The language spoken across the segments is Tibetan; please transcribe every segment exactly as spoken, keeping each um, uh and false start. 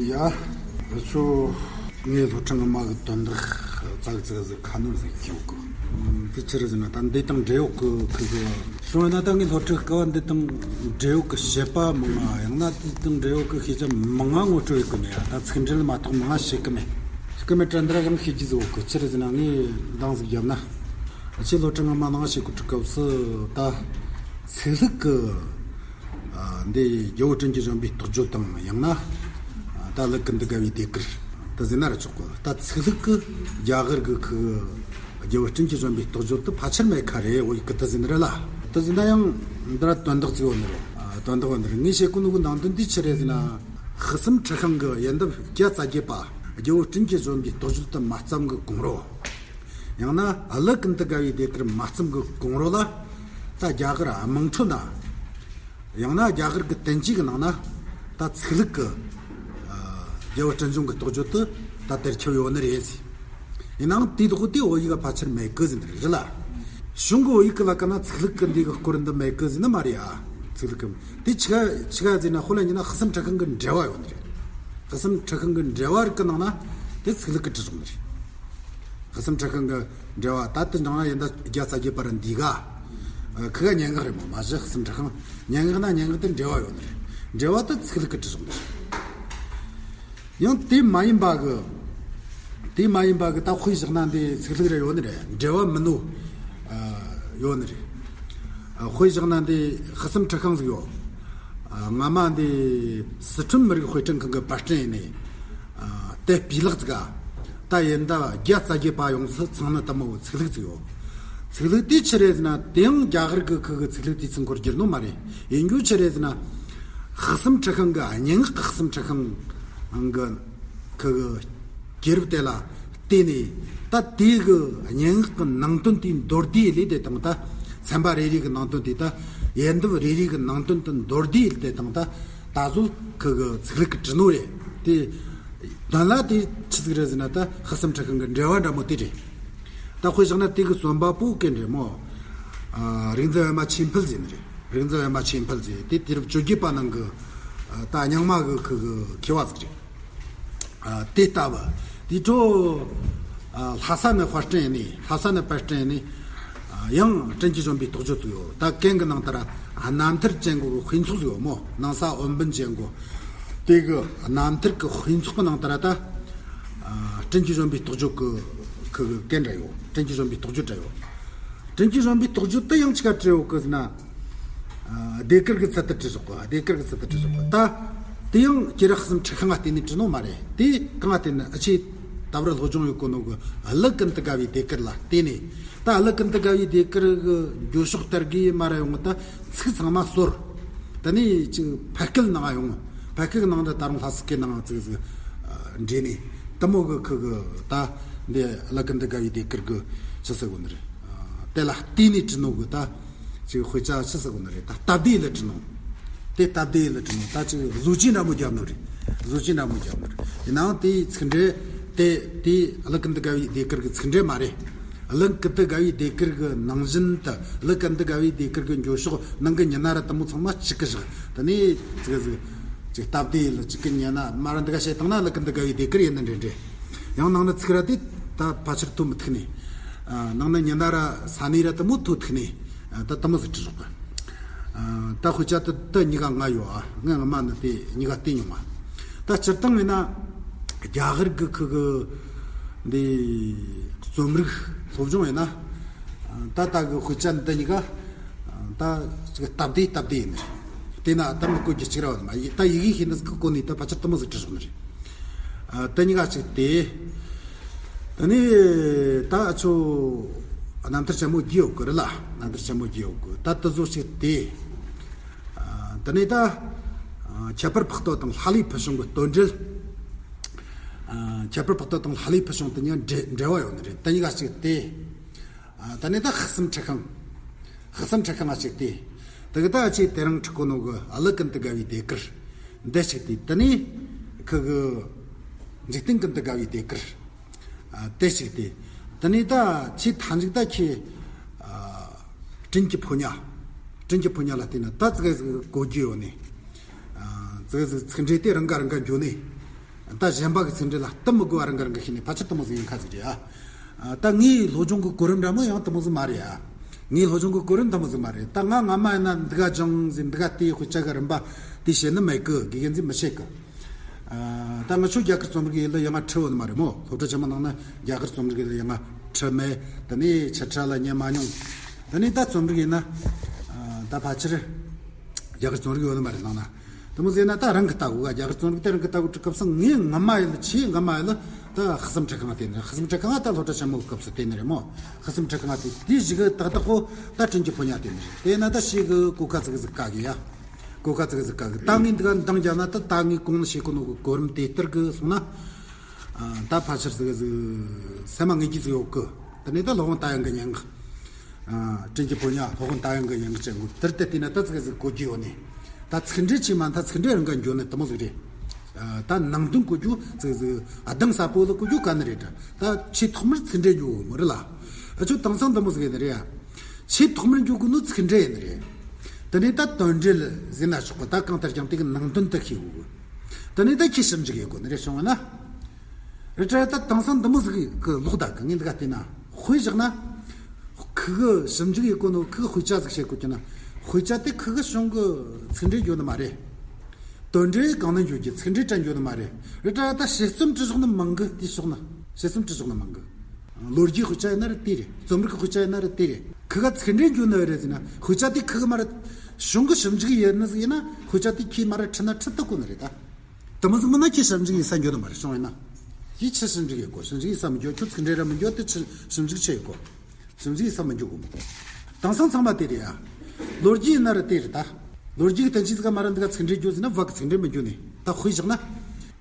ཡ། ཁྱོད་ངའི་སློབ་ཕྲུག་ངོ་མ་གི་དོན་དག་ཙག་ཙག་ཟིག་ཁ་ནོར་ཟིག་ཡོད་གི། དེ་ཆི་རེད་ཟེར་ན། ད་འདི་དང་འབྲེལ་ཡོད་གི་ཁུ་གི། བྱུང་ན་ད་ངའི་སློབ་ཕྲུག་གི་སྐབས་འདི་དང་འབྲེལ་ཡོད་གི་བཤད་པ་མང་ང་། ཡང་ན་འདི་དང་འབྲེལ་ཡོད་གི་ཤེས་བྱ་མང་ང་ངོ་སྤྲོད་ཡོད་གི་མེད་ཡ། ད་ཚིག་འགྲེལ་མ་གཏོགས་མང་ང་བཤད་གི་མེད། བཤད་གི་མེད་དྲ་འདི་ར་ཡང་ཤེས་རྒྱུ་ཟིག་ཡོད་གི། ཆི་རེད་ཟེར་ན་ངས་འདང་ཟིག་བརྒྱབ་ན། ཁྱེད་སློབ་ཕྲུག་ངོ་མ་ནང་བཤད་གི་སྐབས་སུ་ད་ཚིག་ལྷུག་གི། ཨ། འདི་རྒྱལ་བོ་དྲིན་གྱིས་བཞོན་པའི་རྟོགས་བརྗོད་དང་། ཡང་ན། ཨ། ད་ཀུན་ཏུ་དགའ་བའི་ཟློས་གར་དེ་ཟེར་ན་ར་ཆོག་གི། ད་ཚིག་ལྷུག་གི་རྒྱ་གར་གི་ཁུ་རྒྱལ་བོ་དྲིན་གྱིས་བཞོན་པའི་རྟོགས་བརྗོད་དེ་ཕལ་ཆེར་མེད་ཁ་རེད། འོ་ཡི་གི་དེ་ཟེར་ན་ར་ལ། དེ་ཟེར་ན་ཡང་འདི་ར་དོན་དག་ཅིག་ཡོད་ནི་རེད། ཨ། དོན་དག་ཡོད་ནི་རེད། ངས་བཤད་གོ་ནོ་གི་ནང་དོན་དེ་ཆི་རེད་ཟེར་ན། ཧི་སམ་ཁྲི་ཤང་གི་ཡལ་འདབ་བརྒྱ་རྩ་བརྒྱད་པ་རྒྱལ་བོ་དྲིན་གྱིས་བཞོན་པའི་རྟོགས་བརྗོད་དེ་མ་བརྩམས་གི་གོང་རོལ། ཡང་ན་ཀུན་ཏུ་དགའ་བའི་ཟློས་གར་མ་བརྩམས་གི་གོང་རོལ་ལ། ད་རྒྱ་གར་དམངས་ཁྲོད་ན། ཡང་ན་རྒྱ་གར་གི་བསྟན་བཅོས་གི་ནང་ན། ད་ཚིག་ལྷུག་གི། ཨ། རྒྱལ་བོ་དྲིན་གཞུང་གི་རྟོགས་བརྗོད་དེ་ད་དེར་ཁྱབ་ཡོད་ནི་རེད། ཡིན་ནའང་དེའི་ཐོག་དེ་བོད་ཡིག་ག་ཕལ་ཆེར་མེད་གི་ཟེར་ནི་རེད་ལ། གཞུང་གི་བོད་ཡིག་གི་ལ་ཀ་ན་ཚིག་ལྷུག་གི་འདི་གི་སྐོར་འདི་མེད་གི་ཟེར་ནི་མ་རེད་ཨ། ཚིག་ལྷུག་གི་དེ་ཆི་ག་ཆི་ག་ཟེར་ན། དཔེ་ལ་ཉན་ན་ཧི་སམ་ཁྲི་ཤང་གི་འགྲེལ་བ་ཡོད་ནི་རེད། ཧི་སམ་ཁྲི་ཤང་གི་འགྲེལ་བ་རིགས་གི་ནང་ན་དེ་ཚིག་ལྷུག་གི་བྲིས་སོང་ནི་རེད། ཧི་སམ་ཁྲི་ཤང་གི་འགྲེལ་བ་ད་དེ་ནང་ན་ཡལ་འདབ་བརྒྱ་རྩ་བརྒྱད་པ་ར་འདི་ག། ཨ། ཁུ་ག་སྙན་ངག་རེད་མོ། མ་གཞི་ཧི་སམ་ཁྲི་ཤང་སྙན་ངག་ན་སྙན་ངག་དེ་འགྲེལ་བ་ཡོད་ནི་རེད། འགྲེལ་བ་དེ་ཚིག་ལྷུག་གི་བྲིས་སོང་ནི་རེད། ཡང་དེ་མ་ཡིན་པ་གི། དེ་མ་ཡིན་པ་གི་ད་དཔེ་བཞག་ན་འདི་ཚིག་ལྷུག་ར་ཡོད་ནི་རེད། འགྲེལ་བ་མིན་ནོ། ཨ། ཡོད་ནི་རེད། ཨ། དཔེ་བཞག་ན་འདི་ཧི་སམ་ཁྲི་ཤང་ཟིག་ཡོད། ཨ། སྔ་མ་འདི་སི་ཁྲོན་མི་རིགས་དཔེ་སྐྲུན་ཁང་གི་པར་སྐྲུན་ཡིན་ནི། ཨ། དེ་སྤུས་ལེགས་ཟིག་ག། ད་ཡལ་འདབ་བརྒྱ་རྩ་བརྒྱད་པ་ཡོངས་སུ་ཚང་ནི་དེ་མོ་ཚིག་ལྷུག་ཟིག་ཡོད། ཚིག་ལྷུག་དེ་ཆི་རེད་ཟེར་ན། དེ་ཡང་རྒྱ་གར་གི་ཁུ་གི་ཚིག་ལྷུག་དེ་ཚིག་འཁོར་བསྒྱུར་ནོ་མ་རེད། ཡིན་རྒྱུ་ཆི་རེད་ཟེར་ན། ཧི་སམ་ཁྲི་ཤང་གི། སྙན་ངག་གི་ཧི་སམ་ཁྲི་ཤང་གི་ཁུ་གི་སྐྱེས་རབས་དེ་ལ་བལྟས་ནས། ད་དེ་གི་སྙན་ངག་གི་ནང་དོན་དེ་མདོར་བསྡུས་ལས་དེ་དང་། ད་ཚན་པ་རེ་རེ་གི་ནང་དོན་དེ། ད་ཡལ་འདབ་རེ་རེ་གི་ནང་དོན་དེ་མདོར་བསྡུས་ལས་དེ་དང་། ད་ད་གཟོད་ཁུ་གི་ཚིག་ལྷུག་གི་བྲིས་ནོ་རེད། དེ་དོན་ལ་དེ་ཆི་ཟིག་རེད་ཟེར་ན། ད་ཧི་སམ་ཁྲི་ཤང་གི་འགྲེལ་བ་འདྲ་མོ་དེ་རེད། ད་དཔེ་བཞག་ན་དེ་གི་རྩོམ་པ་པོ་གན་རེད་མོ། ཨ། རིག་འཛིན་པད་མ་ཆོས་འཕེལ་ཟེར་ནི་རེད། རིག་འཛིན་པད་མ་ཆོས་འཕེལ་ཟེར་དེ་དུས་རབས་བཅོ་བརྒྱད་པ་ནང་གི། ཨ། ད་རྙིང་མ་གི་ཁུ་གི་མཁས་པ་ཟིག་རེད། ཨ། དེ་ལྟ་བུ་དེ་འཕྲོ། ཨ། ལྷ་ས་ནས་པར་སྐྲུན་ཡིན་ནི། ལྷ་ས་ནས་པར་སྐྲུན་ཡིན་ནི། ཨ། ཡང་དྲིན་གྱིས་བཞོན་པའི་རྟོགས་བརྗོད་ཅིག་ཡོད། ད་གན་གི་ནང་ལྟར་རྣམ་ཐར་ཅན་གོ་གི་དཔེ་ཚོགས་ཟིག་ཡོད་མོ། ནང་ས་འོམ་བུན་ཅན་གོ། དེ་གི་རྣམ་ཐར་གི་དཔེ་ཚོགས་གི་ནང་ལྟར་ད། ཨ། དྲིན་གྱིས་བཞོན་པའི་རྟོགས་བརྗོད་གི་ཁུ་གི་གན་འདྲ་ཡོད། དྲིན་གྱིས་བཞོན་པའི་རྟོགས་བརྗོད་འདྲ་ཡོད། དྲིན་གྱིས་བཞོན་པའི་རྟོགས་བརྗོད་དེ་ཡང་ཆི་ག་བྲིས་ཡོད་གི་ཟེར་ན། ཨ། ཟློས་གར་གི་ཚུལ་དུ་བྲིས་ཡོད་གི། ཟློས་གར་གི་ཚུལ་དུ་བྲིས་ཡོད་གི། ད་དེ་ཡང་སྐྱེས་རབས་ཧི་སམ་ཁྲི་ཤང་ང་བརྟེན་ནས་བྲིས་ནོ་མ་རེད། དེ་གང་ང་བརྟེན་ནས། ཨ། ཆེ་ད་བར་སློབ་སྦྱོང་ཡོད་གོ་ནོ་གི་ཀུན་ཏུ་དགའ་བའི་ཟློས་གར་ལ་བརྟེན་ནས། ད་ཀུན་ཏུ་དགའ་བའི་ཟློས་གར་གི་འགྱོ་ཕྱོགས་ལྟར་གི་མ་ར་ཡོང་གི། ད་ཚིག་ཚང་མ་ཟུར། ད་ནི་ཅིག་ཕ་སྐད་ནང་ཡོང་། ཕ་སྐད་ནང་ད་ད་རུང་ལྷ་ས་སྐད་ནང་ཙིག་ཟིག་འདྲེས་ནས། དེ་མོ་གི་ཁུ་གི་ད་འདི་ཀུན་ཏུ་དགའ་བའི་ཟློས་གར་གི་ཆི་ཟེར་གོ་ནི་རེད། དེ་ལ་བརྟེན་ནས་བྲིས་ནོ་གི་ད་ཅིག་དཔེ་ཆ་ཆི་ཟེར་གོ་ནི་རེད། ད་སྟབས་བདེ་ལ་བྲིས་ནོ། དེ་སྟབས་བདེ་ལ་བྲིས་ནོ། ད་ཅིག་བཟོ་བཅོས་འདྲ་མོ་བརྒྱབ་ནོ་རེད། བཟོ་བཅོས་འདྲ་མོ་བརྒྱབ་ནོ་རེད། ཡིན་ནའང་དེའི་ཚིག་འགྲེལ་དེ། དེ་ཀུན་ཏུ་དགའ་བའི་ཟློས་གར་གི་ཚིག་འགྲེལ་མ་རེད། ཀུན་ཏུ་དགའ་བའི་ཟློས་གར་གི་ནང་བཞིན་དུ། ཀུན་ཏུ་དགའ་བའི་ཟློས་གར་གི་འགྱོ་ཕྱོགས་ནང་གི་ཉི་ན་ར་དེ་མོ་ཚང་མ་གཅིག་གི་བཞག། དེ་ནས་ཙིག་ཟིག་ཅིག་སྟབས་བདེ་ལ་གཅིག་གི་ཉི་ན་མ་ར་འདི་ག་བཤད་བཏང་ན་ཀུན་ཏུ་དགའ་བའི་ཟློས་གར་ཡིན་ནི་འདྲ་འདྲ། ཡང་ནང་ན་ཚིག་ར་དེ་ད་ཕལ་ཆེར་ཐོ་མི་ཐུག་ནི། ཨ། ནང་ན་ཉི་ན་ར་ས་གནས་ར་དེ་མོ་ཐོ་ཐུག་ནི། ཨ། ད་དེ་མོ་ཟིག་བྲིས་རོགས་པ། ཨ། ད་དཔེ་ཆ་དེ་ད་གཉིས་ཀ་ང་ཡོད་ཨ། ང་ངོ་མ་ནི་དེ་གཉིས་ཀ་བལྟས་མྱོང་ང་། ད་སྤྱིར་བཏང་ཡིན་ན་རྒྱ་གར་གི་ཁུ་གི་འདི་རྩོམ་རིག་སློབ་སྦྱོང་ཡིན་ན། ཨ། ད་ད་གི་དཔེ་ཆ་འདི་གཉིས་ཀ། ཨ། ད་ཅིག་སྟབས་བདེ་སྟབས་བདེ་ཡིན་ནི་རེད། དེ་ན་ད་མི་གོ་རྒྱུ་གཅིག་ར་བ་མ་ཡིན། ད་ཡི་གེ་ཤེས་ནི་ཟིག་གི་གོ་ནི་ད་ཕལ་ཆེར་དེ་མོ་ཟིག་བྲིས་རོགས་ནི་རེད། ཨ། དེ་གཉིས་ཀ་གཅིག་དེ། དེ་ནས་ད་ཁྱོད་རྣམ་ཐར་ཆེན་མོ་བརྒྱུད་ཡོད་གི་རེད་ལ། རྣམ་ཐར་ཆེན་མོ་བརྒྱུད་ཡོད་གི། ད་དེ་ཚོ་གཅིག་དེ། ཨ། དེ་ནས་ད། ཨ། ཁྱད་པར་འཕགས་བསྟོད་དང་ལྷ་ལས་ཕུལ་བྱུང་གི་བསྟོད་འགྲེལ། ཨ། ཁྱད་པར་འཕགས་བསྟོད་དང་ལྷ་ལས་ཕུལ་བྱུང་དེ་གཉིས་འབྲེལ་འབྲེལ་བ་ཡོད་ནི་རེད། དེ་གཉིས་ཀ་གཅིག་དེ། ཨ། དེ་ནས་ད་ཧི་སམ་ཁྲི་ཤང་། ཧི་སམ་ཁྲི་ཤང་ང་གཅིག་དེ། དེ་གི་ད་ཁྱེད་དེ་རིང་ཁྲིད་གོ་ནོ་གི་ཀླུ་ཀུན་ཏུ་དགའ་བའི་ཟློས་གར་འདི་གཅིག་དེ། དེ་ནས་ཁུ་གི་འཇིག་རྟེན་ཀུན་ཏུ་དགའ་བའི་ཟློས་གར། ཨ། དེ་གཅིག་དེ། དེ་ནས་ད་ཁྱེད་མཐའ་མཇུག་ད་ཁྱེད། ཨ། དྲིན་གྱི་ཕོ་ཉ། དྲིན་གྱི་ཕོ་ཉ་ལ་བལྟས་ན་ད་ཙིག་ཟིག་གོ་རྒྱུ་ཡོད་ནི། ཨ། ཙིག་ཟིག་ཚིག་འགྲེལ་དེ་རང་ག་རང་ག་འགྱོ་ནི། ད་གཞན་པ་གི་ཚིག་འགྲེལ་ལ་བསྟུན་མི་དགོས་པ་རང་གི་རང་གི་ཤེས་ནས་ཕལ་ཆེར་དེ་མོ་ཟིག་ཡིན་ཁ་ཟིག་རེད་ཨ། ད་ངའི་སློབ་སྦྱོང་གི་གོ་རིམ་འདྲ་མོ་ཡང་དེ་མོ་ཟིག་མ་རེད་ཨ། ངའི་སློབ་སྦྱོང་གི་གོ་རིམ་དེ་མོ་ཟིག་མ་རེད། ད་ང་སྔ་མ་ཡིན་ན་འདི་ག་སྦྱངས་ཟིག་འདི་ག་དེའི་དཔེ་ཆ་གི་རིམ་པ་དེ་བཤད་ནི་མེད་གི། དགེ་རྒན་ཟིག་མི་བཤད་གི། ད་ང་ཆོ་རྒྱ་གར་རྩོམ་རིག་ཡུལ་ལ་ཡང་ང་ཁྲིད་ཡོད་ནི་མ་རེད་མོ། སློབ་གྲྭ་ཆེན་མོ་ནང་ན་རྒྱ་གར་རྩོམ་རིག་ཡུལ་ལ་ཡང་ང་ཁྲིད་མེད། དེ་ནས་ཆེ་ཕྲ་ལ་ཉན་མ་མྱོང་། དེ་ནས་ད་རྩོམ་རིག་ཡིན་ན་ད་ཕལ་ཆེར་རྒྱ་གར་རྩོམ་རིག་ཡོད་ནི་མ་རེད་ནང་ན། དེ་མོ་ཟེར་ན་ད་རང་གི་ལྟ་བུ་ག་རྒྱ་གར་རྩོམ་རིག་དེ་རང་གི་ལྟ་བུ་འབྲི་སྐབས་སུ་ངས་སྔ་མ་ཡིན་ལ་ཆེས་སྔ་མ་ཡིན་ལ་ད་ཧི་སམ་ཁྲི་ཁང་དེ་ནི་ཧི་སམ་ཁྲི་ཁང་ད་སློབ་གྲྭ་ཆེན་མོའི་སྐབས་སུ་དེ་ནི་རེད་མོ། ཧི་སམ་ཁྲི་ཁང་དེ་དེ་ཞིག་གི་ཏག་ཏག་གོ་ད་དྲིན་གྱི་ཕོ་ཉ་དེ་ནི་རེད། དེ་ན་ད་ཞིག་གི་གོ་ཁ་ཙིག་ཟིག་ག་གི་ཡ། གོ་ཁ་ཙིག་ཟིག་ག་གི། ད་ངས་འདི་ག་འདང་རྒྱག་ན་ད་ད་ངས་གོང་ནས་བཤད་གོ་ནོ་གི་གོ་རིམ་དེ་ལྟར་གི་སོང་ན། ད་ཕལ་ཆེར་ཟིག་ཟིག་སེམས་མ་ངེས་ཀྱི་ཟིག་ཡོད་གི། དེ་ནས་ད་སློབ་དཔོན་ཏཱ་དབྱངས་གི་སྙན་ངག་དྲིན་གྱི་ཕོ་ཉ་སློབ་དཔོན་ཏཱ་དབྱངས་གི་སྙན་ངག་ཅན་གོ་དེར་དེ་བལྟས་ན་ད་ཙིག་ཟིག་གོ་རྒྱུ་ཡོད་ནི། ད་ཚིག་འགྲེལ་ཆེ་མ་ད་ཚིག་འགྲེལ་རང་ག་འགྱོ་ནི་དེ་མོ་ཟིག་རེད། ད་ནང་དོན་གོ་རྒྱུ་ཙིག་ཟིག་ཨ་དང་ས་པོ་ལ་གོ་རྒྱུ་ག་ནི་རེད། ད་ཆེས་ཐོག་མར་ཚིག་འགྲེལ་འགྱོ་གོ་མོ་རེད་ལ། ཨ་ཆོ་དེང་སང་དེ་མོ་ཟིག་ཡིན་ནི་རེད་ཡ། ཆེས་ཐོག་མར་འགྱོ་གོ་ནོ་ཚིག་འགྲེལ་ཡིན་ནི་རེད། དེ་ནས་ད་དོན་འགྲེལ་ཟེར་ན་ཆོག་གི། ད་གང་ལྟར་ཀྱང་དེ་གི་ནང་དོན་དེ་ཤེས་དགོས་གི། དེ་ནས་ད་ཁྱེད་ཞིབ་འཇུག་ཡེད་དགོས་ནི་རེད། བྱུང་བ་ན། རེད་དྲ་ད་དེང་སང་འདི་མོ་ཟིག་གི་ལོག་ད་གི་ངས་འདི་ག་བལྟས་ན་དཔེ་བཞག་ན། ཁི་གི་ཞིབ་འཇུག་ཡེད་གོ་ནོ་ཁི་གི་དཔེ་ཆ་ཟིག་བཤད་གོ་རྒྱུ་ན། དཔེ་ཆ་དེ་ཁི་གི་གཞུང་གི་ཚིག་འགྲེལ་འགྱོ་ནི་མ་རེད། དོན་འགྲེལ་གང་ན་འགྱོ་རྒྱུ་ཚིག་འགྲེལ་དྲ་འགྱོ་ནི་མ་རེད། རེད་དྲ་ད་དཔྱད་རྩོམ་བྲི་ཕྱོགས་ནི་མང་གི། དེ་ཕྱོགས་ན་དཔྱད་རྩོམ་བྲི་ཕྱོགས་ནི་མང་གི། ལོ་རྒྱུས་དཔེ་ཆ་ཡིན་ན་རེད་དེ་རེད། རྩོམ་རིག་གི་དཔེ་ཆ་ཡིན་ན་རེད་དེ་རེད། ཁི་ག་ཚིག་འགྲེལ་འགྱོ་ནི་རེད་ཟེར་ན་དཔེ་ཆ་དེ་ཁི་གི་མ་རེད། གཞུང་གི་ཞིབ་འཇུག་ཡེད་ནི་ཟིག་ཡིན་ན་དཔེ་ཆ་དེ་ཁྱེད་མ་རེད་ཁྲིད་ན་ཁྲིད་ཐུབ་གོ་ནི་རེད་ད། དེ་མོ་ཟིག་མིན་ན་ཁྱེད་ཞིབ་འཇུག་ཡེད་ས་འགྱོ་ནི་མ་རེད། བྱུང་ཡིན་ན། ཁྱེད་ཆི་ཞིབ་འཇུག་ཡེད་གོ། ཞིབ་འཇུག་ཡེད་ས་མི་འགྱོ། ཁྱོད་ཚིག་འགྲེལ་ར་མི་འགྱོ་དེ་ཆི་ཞིབ་འཇུག་ཆི་ཡེད་གོ། ཞིབ་འཇུག་ཡེད་ས་མི་འགྱོ་གོ། དེང་སང་ཚང་མ་དེ་རེད་ཡ། ལོ་རྒྱུས་ཡིན་ན་ར་དེ་རེད་ད། ལོ་རྒྱུས་ཀྱི་དོན་ཆེན་ཟིག་ག་མ་ར་འདི་ག་ཚིག་འགྲེལ་འགྱོ་ཟེར་ན་བ་གི་ཚིག་འགྲེལ་མི་འགྱོ་ནི། ད་དཔེ་བཞག་ན།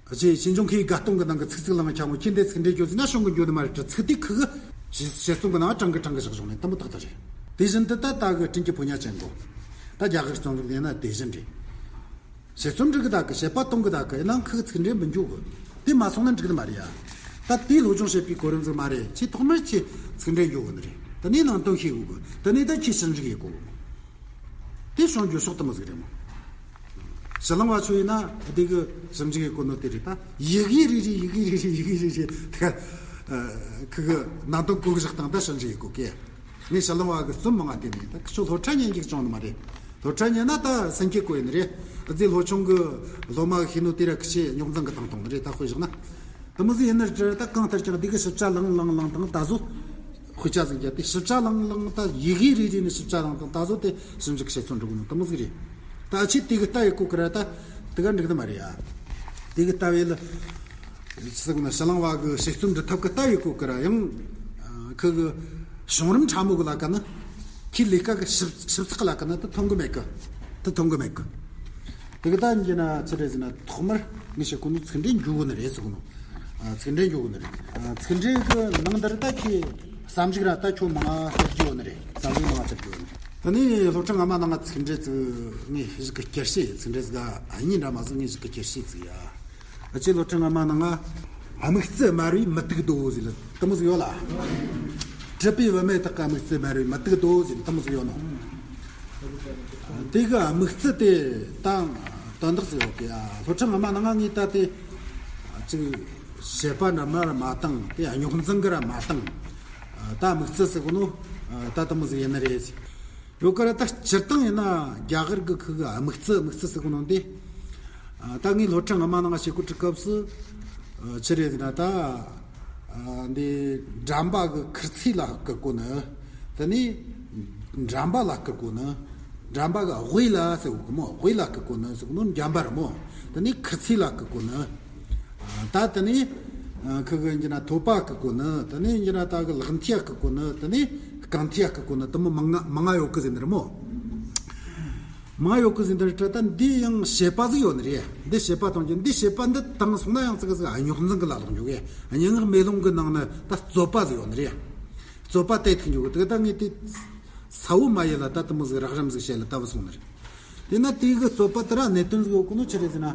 ཁྱེད་ཆོས་འབྱུང་ཁའི་དགའ་སྟོན་གི་ནང་གི་ཚིག་ཚིག་ལ་ང་ཁྱབ་ངོ་ཁྱེད་འདི་ཚིག་འགྲེལ་འགྱོ་ཟེར་ན་གཞུང་གི་འགྱོ་ནི་མ་རེད་དྲ། ཚིག་དེ་ཁི་གི་ཞེ་ཞེ་ཚོང་གི་ནང་དྲང་གི་དྲང་གི་བཞག་བཞག་ནས་དེ་མོ་ཏག་ཏག་རེད། དེ་བཞིན་དུ་ད་ད་གི་དྲིན་གྱི་ཕོ་ཉ་ཅན་གོ། ད་རྒྱ་གར་རྩོམ་རིག་ལས་ན་དེ་བཞིན་རེད། དཔྱད་རྩོམ་འབྲི་གི་ད་གི་དཔྱད་པ་གཏོང་གི་ད་གི་ཡིན་ནའང་ཁི་གི་ཚིག་འགྲེལ་མི་འཇུག་གི། དེ་མ་སོང་ན་འགྲིག་ནི་མ་རེད་ཡ། ད་དེའི་སློབ་སྦྱོང་བྱེད་པའི་གོ་རིམ་ཟིག་མ་རེད། ཆེས་ཐོག་མར་ཆེས་ཚིག་འགྲེལ་འཇུག་གི་ནི་རེད། དེ་ནས་ནང་དོན་ཤེས་དགོས་གི། དེ་ནས་ད་ཁྱེད་ཞིབ་འཇུག་ཡེད་དགོས་གི། དེ་བྱུང་རྒྱུ་ཕྱོགས་དེ་མོ་ཟིག་རེད་མོ། ཕྱི་གླིང་བ་ཚོ་ཡིན་ན་དེ་གི་ཞིབ་འཇུག་ཡེད་གོ་ནོ་དེ་རེད་ད། ཡི་གེ་རེ་རེ་ཡི་གེ་རེ་རེ་ཡི་གེ་རེ་རེ་དེ་ག་ཁི་གི་ནང་དོན་གོ་གི་བཞག་སྟངས་ད་ཞིབ་འཇུག་ཡེད་གོ་གི། ངས་ཕྱི་གླིང་བ་གི་རྩོམ་མང་ང་བལྟས་ནས་ད་ཁྱོད་སློབ་གྲྭ་ཉན་རྒྱུ་བྱུང་ནི་མ་རེད། སློབ་གྲྭ་ཉན་ན་ད་སེམས་ཁྱེད་གོ་ཡིན་ནི་རེད། རྗེ་སློབ་ཆུང་གི་སློབ་མ་གི་ཤེས་ནོ་དེ་ར་ཁི་ཆེ་རྙོག་འཛིང་གི་བཏང་བཏང་ནི་རེད། ད་དཔེ་བཞག་ན། དེ་མོ་ཟིག་ཡིན་ནི་རེད་ད། གང་ལྟར་ཀྱང་འདི་གི་ཞིབ་ཆ་ལང་ལང་ལང་དང་ད་གཟོད་དཔེ་ཆ་ཟིག་བརྒྱབ་སྟེ་ཞིབ་ཆ་ལང་ལང་ད་ཡི་གེ་རེ་རེ་ནས་ཞིབ་ཆ་ལང་དང་ད་གཟོད་དེ་ཞིབ་འཇུག་བྱེད་ཚོད་འགྲོ་གི་ནོ་དེ་མོ་ཟིག་རེད། ད་ཨ་ཆེ་དེ་གི་ལྟ་ཡི་གོ་གི་ར་ད་དེ་ག་འགྲིག་ནི་མ་རེད་ཡ། དེ་གི་ལྟ་བའི་ལ། ཟེར་གི་ན་ཕྱི་གླིང་བ་གི་དཔྱད་རྩོམ་འབྲི་ཐབས་གི་ལྟ་ཡི་གོ་གི་ར་ཡང་། ཁི་གི་བྱུང་རིམ་ཕྲ་མོ་གི་ལ་ཀ་ནི། ཁྱི་ལས་ཀ་གི་ཞིབ་ཞིབ་ཚགས་ལ་ཀ་ན་དེ་མཐོང་གི་མེད་གི། དེ་མཐོང་གི་མེད་གི། དེ་གི་ད་ཡིན་ན་ཆི་རེད་ཟེར་ན་ཐོག་མར་ངས་བཤད་གོ་ནོ་ཚིག་འགྲེལ་འཇུག་གི་ནི་རེད་ཟེར་གོ་ནོ། ཚིག་འགྲེལ་འཇུག་གི་ནི་རེད། ཚིག་འགྲེལ་གི་ནང་འདིར་ད་ཁྱི་བསམ་གཞིག་ར་ད་ཁྱོད་མང་ང་ཟེར་རྒྱུ་ཡོད་ནི་རེད། བསམ་གཞིག་མང་ང་ཟེར་རྒྱུ་ཡོད་ནི་རེད། དེ་ནས་སློབ་ཕྲུག་སྔ་མ་ནང་ང་ཚིག་འགྲེལ་ཚིག་ངས་ཞིག་གི་སྐྱར་བཤད་ཚིག་འགྲེལ་ཟིག་ག་ཨ་ཡིན་འདྲ་མ་ཟིག་ངས་ཞིག་གི་སྐྱར་བཤད་ཚིག་ཡ། ཨ་ཅེ་སློབ་ཕྲུག་སྔ་མ་ནང་ང་། དམིགས་བརྩེ་དམར་བས་མི་སྡུག་དོ་ཟེར་ལ་དེ་མོ་ཟིག་ཡོད་ལ། གྲུབ་པའི་བུད་མེད་དག་གི་དམིགས་བརྩེ་དམར་བས་མི་སྡུག་དོ་ཟེར་དེ་མོ་ཟིག་ཡོད་ནོ། དེ་གི་དམིགས་བརྩེ་དེ་ད་དོན་དག་ཟིག་ཡོད་གི་ཡ། སློབ་ཕྲུག་སྔ་མ་ནང་ང་ངས་ད་དེ་ཅིག་བཤད་པ་འདྲ་མ་ར་མ་བཏང་དེ་རྙོག་འཛིང་གི་ར་མ་བཏང་། ད་དམིགས་བརྩེ་ཟེར་གོ་ནོ་ད་དེ་མོ་ཟིག་ཡིན་ནི་རེད། ཡོད་ཀ་ར་ད་སྤྱིར་བཏང་ཡིན་ན་རྒྱ་གར་གི་ཁུ་གི་དམིགས་བརྩེ་དམིགས་བརྩེ་ཟེར་གོ་ནོ་འདི། ད་ངའི་སློབ་ཕྲུག་སྔ་མ་ནང་ང་བཤད་གོ་དུས་སྐབས་སུ། ཆི་རེད་ཟེར་ན་ད། འདི་འགྲམ་པ་གི་ཁིར་ཚིག་ལ་སྐུལ་གོ་ནི། དེ་ནས་འགྲམ་པ་ལ་སྐུལ་གོ་ནི། འགྲམ་པ་གི་དབུས་ལ་ཟེར་གོ་གི་མོ། དབུས་ལ་སྐུལ་གོ་ནི་ཟེར་གོ་ནོ་འགྲམ་པ་རེད་མོ། དེ་ནས་ཁིར་ཚིག་ལ་སྐུལ་གོ་ནི། ད་དེ་ནས་ཁུ་གི་འགྱི་ན་ཐོད་པ་སྐུལ་གོ་ནི། དེ་ནས་འགྱི་ན་ད་གི་ལག་མཐིལ་སྐུལ་གོ་ནི། དེ་ནས་རྐང་མཐིལ་སྐུལ་གོ་ནི། དེ་མོ་མང་ང་མང་ང་ཡོད་གི་ཟེར་ནི་རེད་མོ། མང་ང་ཡོད་གི་ཟེར་ནི་རེད་དྲ། ད་འདི་ཡང་བཤད་པ་ཟིག་ཡོད་ནི་རེད། འདི་བཤད་པ་གཏོང་རྒྱུ་འདི་བཤད་པ་འདི་བཏང་སོང་ན་ཡང་ཙི་གི་ཟིག་རྙོག་འཛིང་གི་ལ་ལོག་འཇུག་གི། སྙན་ངག་མེ་ལོང་གི་ནང་ན་ད་རྩོད་པ་ཟིག་ཡོད་ནི་རེད། རྩོད་པ་དེ་ཐུག་འཇུག་གི། དེ་ད་ངས་དེ་ས་བོ་མ་ཡེ་ལ་ད་དེ་མོ་ཟིག་རགས་རིམ་ཟིག་བཤད་ལ་ལྟ་བུ་སོང་ནི་རེད། དེ་ན་དེ་གི་རྩོད་པ་དེ་ར་གནད་དོན་ཟིག་ཡོད་གོ་ནོ་ཆི་རེད་ཟེར་ན། ཨ།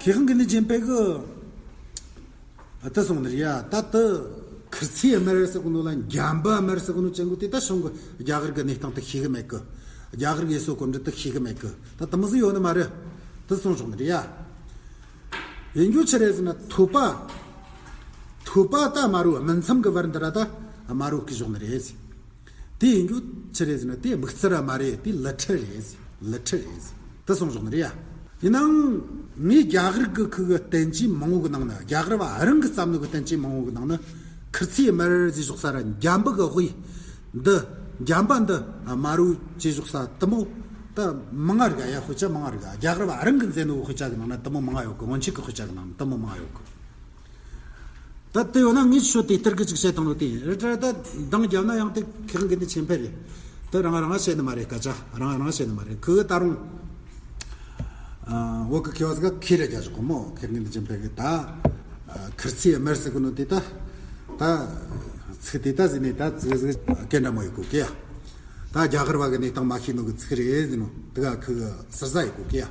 མཁས་དབང་དགེ་འདུན་ཆོས་འཕེལ་གི་ད་སོང་ནི་རེད་ཡ། ད་དེ་ཁིར་ཚིག་དམར་ཟེར་གོ་ནོ་ལ་འགྲམ་པ་དམར་ཟེར་གོ་ནོ་ཅན་གོ་དེ་ད་གཞུང་གི་རྒྱ་གར་གི་གནས་སྟངས་དེ་ཤེས་གི་མེད་གི། རྒྱ་གར་གི་ཡུལ་སྲོལ་གོམས་འདྲིས་དེ་ཤེས་གི་མེད་གི། ད་དེ་མོ་ཟིག་ཡོད་ནི་མ་རེད། དེ་གསུངས་བཞག་ནི་རེད་ཡ། ཡིན་རྒྱུ་ཆི་རེད་ཟེར་ན། ཐོད་པ། ཐོད་པ་ད་དམར་བོ་སྨིན་མཚམས་ཀྱི་བར་འདི་ར་ད་དམར་བོ་བརྐོས་བཞག་ནི་རེད་ཟེར། དེ་ཡིན་རྒྱུ་ཆི་རེད་ཟེར་ན། དེ་སྨུག་རྩི་ར་མ་རེད། དེ་ལི་ཁྲི་རེད་ཟེར། ལི་ཁྲི་རེད་ཟེར། དེ་གསུངས་བཞག་ནི་རེད་ཡ། ཡིན་ནའང་ངས་རྒྱ་གར་གི་ཁུ་གི་བསྟན་བཅོས་མང་བོ་གི་ནང་ན། རྒྱ་གར་བ་རང་གི་བརྩམས་ནོ་གི་བསྟན་བཅོས་མང་བོ་གི་ནང་ན། ཁིར་ཚིས་དམར་ཟེར་བཞག་ས་ར། འཇམ་པོ་གི་དབུས་འདི། འཇམ་པ་འདི་དམར་བོ་བྱས་བཞག་ས་དེ་མོ་ད་མང་ང་རིག་ཡ། དཔེ་ཆ་མང་ང་རིག་ཡ། རྒྱ་གར་བ་རང་གི་མཛད་ནོ་གི་དཔེ་ཆ་གི་ནང་ན་དེ་མོ་མང་ང་ཡོད་གི། སྔོན་ཆད་གི་དཔེ་ཆ་གི་ནང་ན་དེ་མོ་མང་ང་ཡོད་གི། ད་དེ་ཡོད་ན་ངས་ཆོ་དེ་ལྟར་གི་ཅིག་བཤད་བཏང་ནོ་དེ་ཡིན། རེད་དྲ་ད་འདང་རྒྱབ་ན་ཡང་དེ་མཁས་དབང་དགེ་འདུན་ཆོས་འཕེལ་རེད། དེ་རང་རང་བཤད་ནི་མ་རེད། སྐད་ཆ་རང་རང་བཤད་ནི་མ་རེད། ཁོས་ད་རུང་། ཨ། བོད་གི་མཁས་པ་ཟིག་ག་ཁས་རེ་རྒྱག་ཆོག་གི་མོ། མཁས་དབང་དགེ་འདུན་ཆོས་འཕེལ་གི་ད། ཨ། ཁིར་ཚིས་དམར་ཟེར་གི་ནོ་དེ་ད། ད་ཚིག་དེ་ད་ཟེར་ནས་ད་ཚིག་ཟིག་སྐད་འདྲ་མོ་ཡོད་གོ་གི་ཡ། ད་རྒྱ་གར་བ་གི་གནས་སྟངས་མ་ཤེས་ནོ་གི་ཚིག་རེད་ཟེར་ནོ་དེ་ག་ཁོ་གི་ཟུར་ཟ་ཡོད་གོ་གི་ཡ།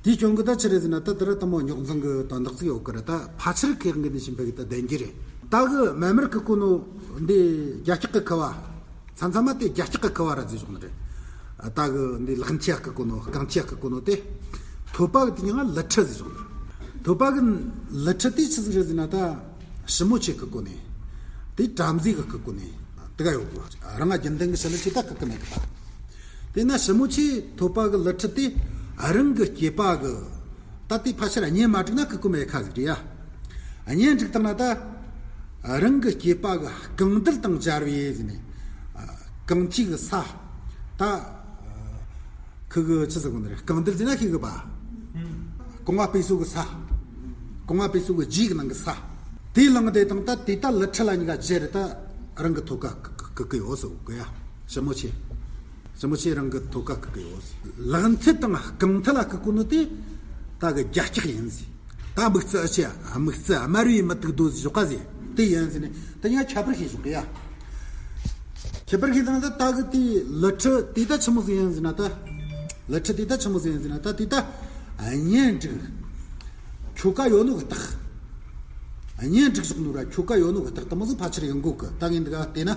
དེའི་རྐྱེན་གྱིས་ད་ཆི་རེད་ཟེར་ན། ད་དེ་ར་དེ་མོ་རྙོག་འཛིང་གི་དོན་དག་ཅིག་ཡོད་གི་ར། ད་ཕལ་ཆེར་མཁས་དབང་དགེ་འདུན་ཆོས་འཕེལ་གི་ད་བདེན་གི་རེད། ད་གི་མེ་དམར་གི་བརྐོས་ནོ་འདི་རྒྱ་སྐྱེགས་གི་ཁུ་བ། མཚམས་མཚམས་མ་དེ་རྒྱ་སྐྱེགས་གི་ཁུ་བ་ར་ཟེར་བཞག་ནི་རེད། ད་གི་འདི་ལག་མཐིལ་གི་བརྐོས་ནོ། རྐང་མཐིལ་གི་བརྐོས་ནོ་དེ། ཐོད་པ་གི་དེ་མྱིང་ང་ལི་ཁྲི་ཟེར་བཞག་ནི་རེད། ཐོད་པ་གི་ལི་ཁྲི་དེ་ཆི་ཟིག་རེད་ཟེར་ན། ད་ཞིབ་མོ་ཆེ་གི་བརྐོས་ནི། དེ་བྲམ་ཟེ་གི་བརྐོས་ནི་དེ་ག་ཡོད་གི། རང་ང་རྒྱུན་ལྡན་གི་ཞི་ལི་ཆེ་ད་བརྐོ་གི་མེད་གི་ད། དེས་ན་ཞིབ་མོ་ཆེ་ཐོད་པ་གི་ལི་ཁྲི་དེ་རང་གི་སྐྱེས་པ་གི། ད་དེ་ཕལ་ཆེར་གཉེན་མ་བསྒྲིགས་ན་བརྐོ་གི་མེད་ཁ་ཟིག་རེད་ཡ། གཉེན་བསྒྲིགས་བཏང་ན་ད་རང་གི་སྐྱེས་པ་གི་རྐང་མཐིལ་དང་སྦྱར་བས་ཟེར་ནས། རྐང་མཐིལ་གི་ས། ད་ཁུ་གི་ཆི་ཟེར་གོ་ནི་རེད། རྐང་མཐིལ་ཟེར་ན་ཤེས་གི་པ། རྐང་བ་སྤོས་ཚོ་གི་ས། རྐང་བ་སྤོས་ཚོ་གི་རྗེས་གི་ནང་གི་ས། དེ་ལངས་དེ་དང་ད་དེ་ད་ལི་ཁྲི་ལ་གཉིས་ཀ་སྦྱར་རེ་ད་རང་གི་ཐོད་ཀ་བརྐོ་གི་ཡོད་ཟེར་གོ་གི་ཡ། ཞིབ་མོ་ཆེ། ཞིབ་མོ་ཆེ་རང་གི་ཐོད་ཀ་བརྐོ་གི་ཡོད། ལག་མཐིལ་དང་རྐང་མཐིལ་ལ་བརྐོས་ནོ་དེ་ད་གི་རྒྱ་སྐྱེགས་ཡིན་ཟེར། ད་སྨུག་རྩི་ཨ་ཆེ། སྨུག་རྩི་དམར་བོའི་མུ་ཏིག་རྡོ་ཟེར་བཞག་ག་ཟེར། དེ་ཡིན་ཟེར་ནས་ད་ཡང་ཁྱད་པར་ཤེས་བཞག་གི་ཡ། ཁྱད་པར་ཤེས་བཏང་ན་ད་ད་གི་དེ་ལི་ཁྲི་དེ་ད་ཆི་མོ་ཟིག་ཡིན་ཟེར་ན་ད། ལི་ཁྲི་དེ་ད་ཆི་མོ་ཟིག་ཡིན་ཟེར་ན་ད། དེ་ད་གཉེན་བསྒྲིགས། ཁྱོ་ག་ཡོད་ནོ་གི་རྟགས། གཉེན་བསྒྲིགས་བཞག་ནོ་ར་ཁྱོ་ག་ཡོད་ནོ་གི་རྟགས་དེ་མོ་ཟིག་ཕལ་ཆེར་ཡིན་དགོས་གི། ད་ངས་འདི་ག་བལྟས་ན་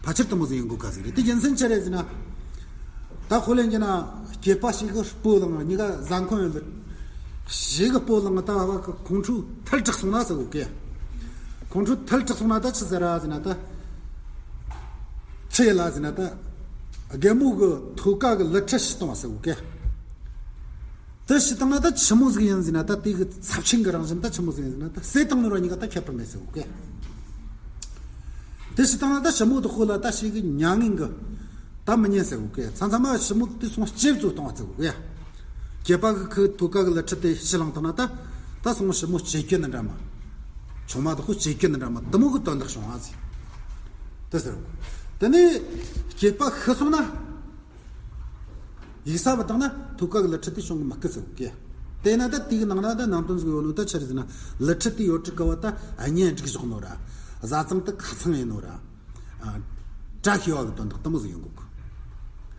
ཕལ་ཆེར་དེ་མོ་ཟིག་ཡིན་དགོས་ག་ཟིག་རེད། དེ་རྒྱུ་མཚན་ཆི་རེད་ཟེར་ན། ད་དཔེ་ལེན་རྒྱུ་ན་སྐྱེས་པ་ཞིག་གི་སྤོ་ལངས། གཉིས་ཀ་བཟའ་འཁོན་ཡོད་ལ། ཞིག་གི་སྤོ་ལངས། ད་བ་གི་ཁོང་ཁྲོ་ཐལ་དྲགས་སོང་ན་ཟེར་གོ་གི། ཁོང་ཁྲོ་ཐལ་དྲགས་སོང་ན་ད་ཆི་ཟེར་ར་ཟེར་ན་ད། ཆི་ཡིན་ལ་ཟེར་ན་ད། རྒན་མོ་གི་ཐོད་ཀ་གི་ལི་ཁྲི་བཤུས་བཏང་བ་ཟེར་གོ་གི། དེ་བཤུས་བཏང་ན་ད་ཆི་མོ་ཟིག་ཡིན་ཟེར་ན། ད་དེ་གི་ཚབས་ཆེན་གི་རང་བཞིན་ད་ཆི་མོ་ཟིག་ཡིན་ཟེར་ན། ད་བསད་བཏང་ནོ་ར་གཉིས་ཀ་ད་ཁྱད་པར་མེད་ཟེར་གོ་གི། དེ་བཤུས་བཏང་ན་ད་ཞི་མོ་དེ་ཁོ་ལ་ད་ཞིག་གི་མྱ་ངན་གི་ད་མི་ཉན་ཟེར་གོ་གི། མཚམས་མཚམས་མ་ཞི་མོ་དེ་སོང་ལྕེ་བཙོ་བཏང་བ་ཟེར་གོ་གི། སྐྱེས་པ་གི་ཁོའི་ཐོད་ཀ་གི་ལི་ཁྲི་དེ་བཤུས་ལངས་བཏང་ན་ད། ད་སོང་ཞི་མོ་ལྕེ་སྐྱོན་ནི་འདྲ་མ། ཆུང་མ་དེ་ཁོ་ལྕེ་སྐྱོན་ནི་འདྲ་མ་དེ་མོ་གི་དོན་དག་བྱུང་བ་ཟེར། དེ་ཟེར་གོ། དེ་ནས་སྐྱེས་པ་ཤི་སོང་ན། ཡུགས་ས་བཏང་ན་ཐོད་ཀ་གི་ལི་ཁྲི་དེ་བྱུང་གི་མི་དགོས་ཟེར་གོ་གི། དེས་ན་ད་དེ་གི་ནང་ན་ད་ནང་དོན་ཟིག་ཡོད་ནོ་ད་ཆི་རེད་ཟེར་ན། ལི་ཁྲི་དེ་ཡོད་དྲི་ག་བ་ད་གཉེན་བསྒྲིགས་བཞག་ནོ་ར། བཟའ་ཚང་དེ་ཁ་ཚང་ཡིན་ནོ་ར། ཨ། བཀྲ་ཤིས་པ་གི་དོན་དག་དེ་མོ་ཟིག་ཡོང་གོ་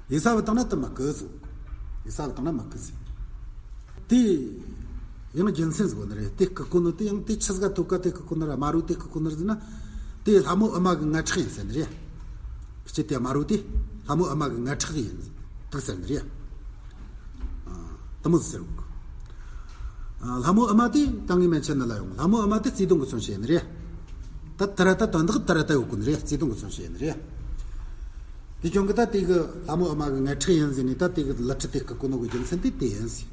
གི། ཡུགས་ས་བཏང་ན་དེ་མི་དགོས་ཟེར་གོ་གི། ཡུགས་ས་བཏང་ན་མི་དགོས་ཟེར། དེ་ཡང་རྒྱུ་མཚན་ཟིག་ཡོད་ནི་རེད། དེ་བརྐོས་ནོ་དེ་ཡང་དེ་ཆི་ཟིག་ག་ཐོད་ཀ་དེ་བརྐོས་ནི་ར། དམར་བོ་དེ་བརྐོས་ནི་ར་ཟེར་ན། དེ་ལྷ་མོ་ཨུ་མ་གི་མངལ་ཁྲག་ཡིན་ཟེར་ནི་རེད། སྤྱི་དེ་དམར་བོ་དེ་ལྷ་མོ་ཨུ་མ་གི་མངལ་ཁྲག་ཡིན་འདུག་ཟེར་ནི་རེད། ཨ། དེ་མོ་ཟེར་གོ། ཨ། ལྷ་མོ་ཨུ་མ་དེ་ད་ངས་མན་ཆད་ནི་ལ་ཡོང་། ལྷ་མོ་ཨུ་མ་དེ་བརྩེ་དུང་གི་མཚོན་བྱེད་ཡིན་ནི་རེད། ད་དེ་ར་ད་དོན་དག་དེ་ར་ད་ཡོད་གོ་ནི་རེད། བརྩེ་དུང་གི་མཚོན་བྱེད་ཡིན་ནི་རེད། དེ་རྐྱེན་གྱིས་ད་དེ་གི་ལྷ་མོ་ཨུ་མ་གི་མངལ་ཁྲག་ཡིན་ཟེར་ནས་ད་དེ་གི་ལི་ཁྲི་དེ་བརྐོས་ནོ་གི་རྒྱུ་མཚན་དེ་དེ་ཡིན་ཟེར།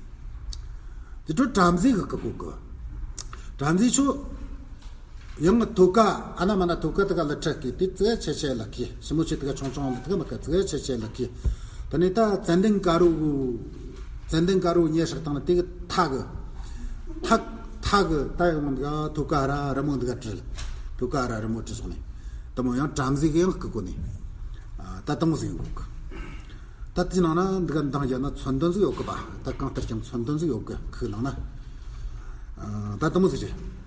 དེ་འཕྲོ་བྲམ་ཟེ་གིས་བརྐོས་གི། བྲམ་ཟེ་ཆོ། ཡང་ཐོད་ཀ་ཨ་ན་མ་ན་ཐོད་ཀ་དེ་ག་ལི་ཁྲི་བརྐོས་དེ་ཙི་ཆེ་ཆེ་ལ་བརྐོས། ཞི་མོ་ཆེ་དེ་ག་ཆུང་ཆུང་ལ་དེ་ག་མི་བརྐོས། ཙི་ཆེ་ཆེ་ལ་བརྐོས། དེ་ནས་ད་ཙན་དན་དཀར་པོ། ཙན་དན་དཀར་པོ་མཉེ་བསྲེགས་བཏང་ན་དེ་གི་མཐའ་གི། མཐའ། མཐའ་གི་ད་ཡང་དེ་ག་ཐོད་ཀ་ར་རི་མོ་དེ་ག་བྲིས། ཐོད་ཀ་ར་རི་མོ་བྲིས་སོང་ནས། དེ་མོ་ཡང་བྲམ་ཟེ་གིས་ཡང་བརྐོས་ནས། ཨ། ད་དེ་མོ་ཟིག་ཡོང་གི། ད་དེའི་ནང་ན་འདི་ག་འདང་རྒྱབ་ན་མཚོན་དོན་ཟིག་ཡོད་གི་པ། ད་གང་ལྟར་ཀྱང་མཚོན་དོན་ཟིག་ཡོད་གི། ཁོའི་ནང་ན། ཨ། ད་དེ་མོ་ཟིག་རེད།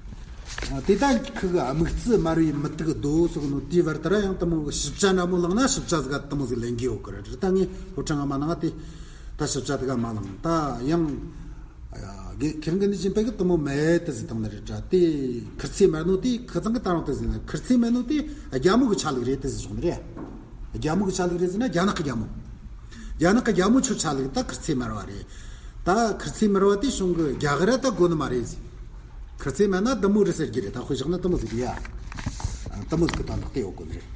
ཨ། དེ་ད་ཁོ་གི་སྨུག་རྩི་དམར་བོའི་མུ་ཏིག་རྡོ་ཟེར་གོ་ནོ་དེའི་བར་དུ་ར་ཡང་དེ་མོ་གི་ཞིབ་ཆ་འདྲ་མོ་བླངས་ན་ཞིབ་ཆ་ཟིག་ག་དེ་མོ་ཟིག་ལེན་གི་ཡོད་གི་རེད། ད་ངས་སློབ་ཁྲིད་སྔ་མ་ནང་དེ་ད་ཞིབ་ཆ་དེ་ག་མ་བླངས། ད་ཡང་། ཨ། དགེ། མཁས་དབང་དགེ་འདུན་ཆོས་འཕེལ་གིས་དེ་མོ་མེད་དེ་ཟེར་བཏང་ནི་རེད་དྲ། དེ་ཁིར་ཚིས་དམར་ནོ་དེ་ཁི་ཚང་གིས་ད་རུང་དེ་ཟེར་ནི། ཁིར་ཚིས་དམར་ནོ་དེ་རྒྱ་མོ་གི་ཆ་ལུགས་རེད་དེ་ཟེར་བྱུང་ནི་རེད། རྒྱ་མོ་གི་ཆ་ལུགས་རེད་ཟེར་ན་རྒྱ་ནག་གི་རྒྱ་མོ། རྒྱ་ནག་གི་རྒྱ་མོ་ཆོ་ཆ་ལུགས་ད་ཁིར་ཚིས་དམར་བ་རེད། ད་ཁིར་ཚེ་མར་བ་དེ་གཞུང་གི་རྒྱ་གར་ད་དགོས་ནི་མ་རེད་ཟེར། ཁིར་ཚེ་མར་ན་དུ་མོ་རེད་ཟེར་གྱི་རེད། ད་དཔེ་བཞག་ན་དུ་མོ་ཟིག་རེད་ཡ། དུ་མོ་ཟིག་གི་དོན་དག་དེ་ཡོད་དགོས་ནི་རེད།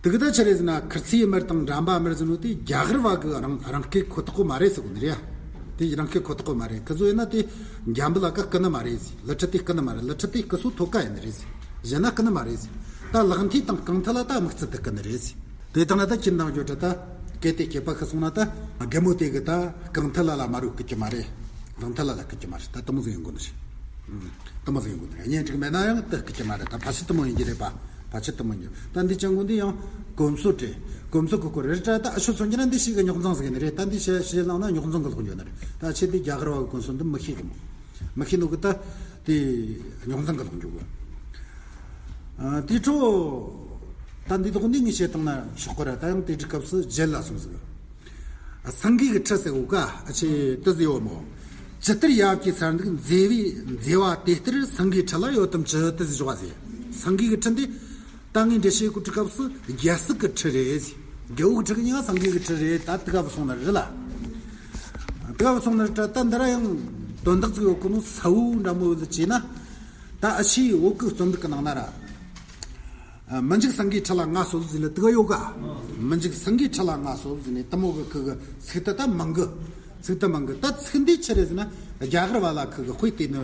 དེ་གི་ད་ཆི་རེད་ཟེར་ན། ཁིར་ཚེ་མར་དང་འགྲམ་པ་མར་ཟེར་ནོ་དེ་རྒྱ་གར་བ་གི་རང་རང་སྐད་ཁོ་ཐག་གོ་མ་རེད་ཟེར་གོ་ནི་རེད་ཡ། དེ་རང་སྐད་ཁོ་ཐག་གོ་མ་རེད། ཁི་ཚོ་ཡིན་ན་དེ་འཇམ་པོ་ལ་ཀ་ཀི་ནི་མ་རེད་ཟེར། ལི་ཁྲི་དེ་ཀི་ནི་མ་རེད། ལི་ཁྲི་དེ་ཀི་སོ་ཐོ་ཀ་ཡིན་ནི་རེད་ཟེར། གཞན་ན་ཀི་ནི་མ་རེད་ཟེར། ད་ལག་མཐིལ་དང་རྐང་མཐིལ་ལ་ད་དམིགས་ཚད་དུ་ཀི་ནི་རེད་ཟེར། དེ་དང་ན་ད་ཁྱིམ་ནང་བརྗོད་དྲ་ད་སྐད་དེ་སྐྱེས་པ་ཤི་སོང་ན། ད་རྒན་མོ་དེ་གི་ད་རྐང་མཐིལ་ལ་ལ་མ་རུ་ཀི་ཀི་མ་རེད། ལག་མཐིལ་ལ་ལ་ཀི་ཀི་མ་རེད། ད་དུ་མོ་ཟིག་ཡོང་གོ་ནི་རེད། དུ་མོ་ཟིག་ཡོང་གོ་ནི་རེད། གཉེན་སྒྲིག་མེད་ན་ཡང་དུ་ཀི་ཀི་མ་རེད། ད་ཕ་ཆི་དུ་མོ་ཡིན་གྱི་རེད་པ། ཕ་ཆི་དུ་མོ་ཡིན་གྱི། ད་འདི་ཅན་གོ་འདི་ཡང་གོམས་སྲོལ་རེད། གོམས་སྲོལ་གི་སྐོར་རེད་དྲ། ད་ཨ་ཤོ་མཚོན་གྱི་ན་འདི་ཞིག་གི་རྙོག་འཛིང་ཟིག་ཡིན་ནི་རེད། ད་འདི་ཞེ་ཞེ་ལངས་ན་རྙོག་འཛིང་གི་ལོག་འགྱོ་ནི་རེད། ད་ཆེ་དེ་རྒྱ་གར་བ་གི་གོམས་སྲོལ་འདི་མི་ཤེས་གི་མོ། མི་ཤེས་ནོ་གི་ད་དེ་རྙོག་འཛིང་གི་ལོག་འགྱོ་གི། ཨ། དེ་འཕྲོ་ད་འདི་དོག་འདི་ངས་བཤད་བཏང་ན་ཆོག་གི་ར། ད་ཡང་དེ་འདྲའི་སྐབས་སུ་རྒྱལ་ལ་གསུངས་ཟིག། སེང་གེ་གི་ཁྲི་ཟེར་གོ་ཀ། ཨ་ཆེ་དེ་ཟེར་ཡོད་མོ། ཇི་ལྟར་ཡབ་ཀྱི་མཚར་འདུག་མཛེས་པའི་མཛེས་པ། དེ་ལྟར་སེང་གེའི་ཁྲི་ལ་ཡོད་དམ་ཅི། དེ་ཟེར་བ་ཟེར། སེང་གེ་གི་ཁྲི་འདི་ད་ངས་འགྲེལ་བཤད་གོ་དུས་སྐབས་སུ་རྒྱལ་སྲིད་ཀྱི་ཁྲི་རེད་ཟེར། རྒྱལ་པོ་གི་ཁྲི་གི་མིང་ང་སེང་གེ་གི་ཁྲི་རེད། ད་དེ་ག་བུད་སོང་ནི་རེད་ལ། དེ་ག་བུད་སོང་ནི་རེད་དྲ། ད་འདི་ར་ཡང་དོན་དག་ཅིག་ཡོད་གི་ནོ། ས་བོ་འདྲ་མོ་ཡོད་ལ་བྱས་ན། ད་ཨ་ཆེའི་བོད་གི་རྩོམ་རིག་གི་ནང་ན་ར། ཨ། མི་འཇིགས་སེང་གེའི་ཁྲི་ལ་མངའ་གསོལ་ཟེར་ལ་དེ་ག་ཡོད་ག། མི་འཇིགས་སེང་གེའི་ཁྲི་ལ་མངའ་གསོལ་ཟེར་ནས་དུ་མོ་གི་ཁུ་གི་ཚིག་དེ་ད་མང་གི། ཚིག་དེ་མང་གི། ད་ཚིག་འདི་ཆི་རེད་ཟེར་ན། རྒྱ་གར་བ་ལ་ཁུ་གི་དཔེ་བལྟས་ནི་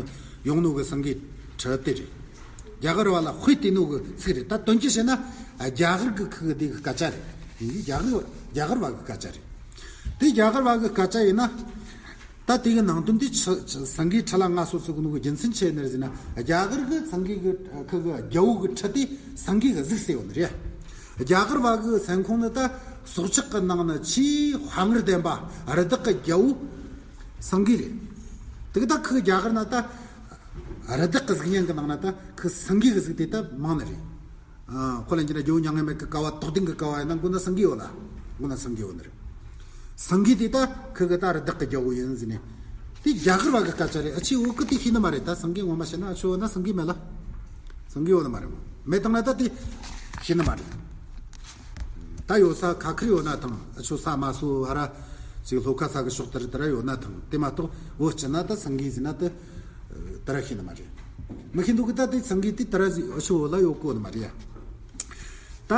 ཡོང་ནོ་གི་སེང་གེའི་ཁྲི་དེ་རེད། རྒྱ་གར་བ་ལ་དཔེ་བལྟས་ནོ་གི་ཚིག་རེད། ད་དོན་གྱིས་བཤད་ན་རྒྱ་གར་གི་ཁུ་གི་དེ་གི་སྐད་ཆ་རེད། ཡིན་གྱི་རྒྱ་གར་རྒྱ་གར་བ་གི་སྐད་ཆ་རེད། དེ་རྒྱ་གར་བ་གི་སྐད་ཆ་ཡིན་ན། ད་དེ་གི་ནང་དོན་དེ་ཆི་ཆི་སེང་གེའི་ཁྲི་ལ་མངའ་གསོལ་ཟེར་གོ་ནོ་གི་རྒྱུ་མཚན་ཆི་ཡིན་ནི་རེད་ཟེར་ན། རྒྱ་གར་གི་སེང་གེ་གི་ཁུ་གི་རྒྱལ་པོ་གི་ཁྲི་དེ་སེང་གེ་གི་གཟུགས་ཟེར་ཡོད་ནི་རེད། རྒྱ་གར་བ་གི་སེམས་ཁོང་ནི་ད་སྲོག་ཆགས་གི་ནང་ནས་ཆེས་དཔའ་ངར་ལྡན་པ་རི་དྭགས་གི་རྒྱལ་པོ་སེང་གེ་རེད། དེ་གི་ད་ཁུ་རྒྱ་གར་ན་ད་རི་དྭགས་གི་གཟུགས་བརྙན་གི་ནང་ན་ད་ཁུ་སེང་གེ་གི་གཟུགས་དེ་ད་མང་ནི་རེད། ཨ། ཁོ་ལ་འཇིག་ན་རྒྱལ་པོ་མྱ་ངན་མེད་གི་ཀ་བ། དོག་ལྡན་གི་ཀ་བ་ཡིན་ན་མགོ་ན་སེང་གེ་ཡོད་ལ། མགོ་ན་སེང་གེ་ཡོད་ནི་རེད། སེང་གེ་དེ་ད་ཁུ་གི་ད་རི་དྭགས་གི་རྒྱལ་པོ་ཡིན་ཟེར་ནས། དེ་རྒྱ་གར་བ་གི་སྐད་ཆ་རེད། ཨ་ཆེ་བོད་གི་དེ་ཤེས་ནི་མ་རེད། ད་སེང་གེ་ངོ་མ་བཤད་ན་ཨ་ཆེ་བོད་ན་སེང་གེ་མེད་ལ། སེང་གེ་ཡོད་ནི་མ་རེད་མོ། མེད་དང་ན་ད་དེ་ཤེས་ནི་མ་རེད། ད་ཡོད་ས་ཁ་ཁུར་ཡོད་ན་ཐང་། ཨ་ཆོ་ས་མ་སོ་ཧ་ར་ཅིག་ལྷོ་ཁ་ས་གི་ཕྱོགས་དེར་དེ་ར་ཡོད་ན་ཐང་། དེ་མ་གཏོགས་བོད་སྤྱི་ན་ད་སེང་གེ་ཟེར་ན་ད་དེ་ར་ཤེས་ནི་མ་རེད། མི་ཤེས་འདུག་གི། ད་དེ་སེང་གེ་དེ་དེ་ར་ཟིག་ཨ་ཆོ་བོད་ལ་ཡོད་གོ་ནི་མ་རེད་ཡ། ད་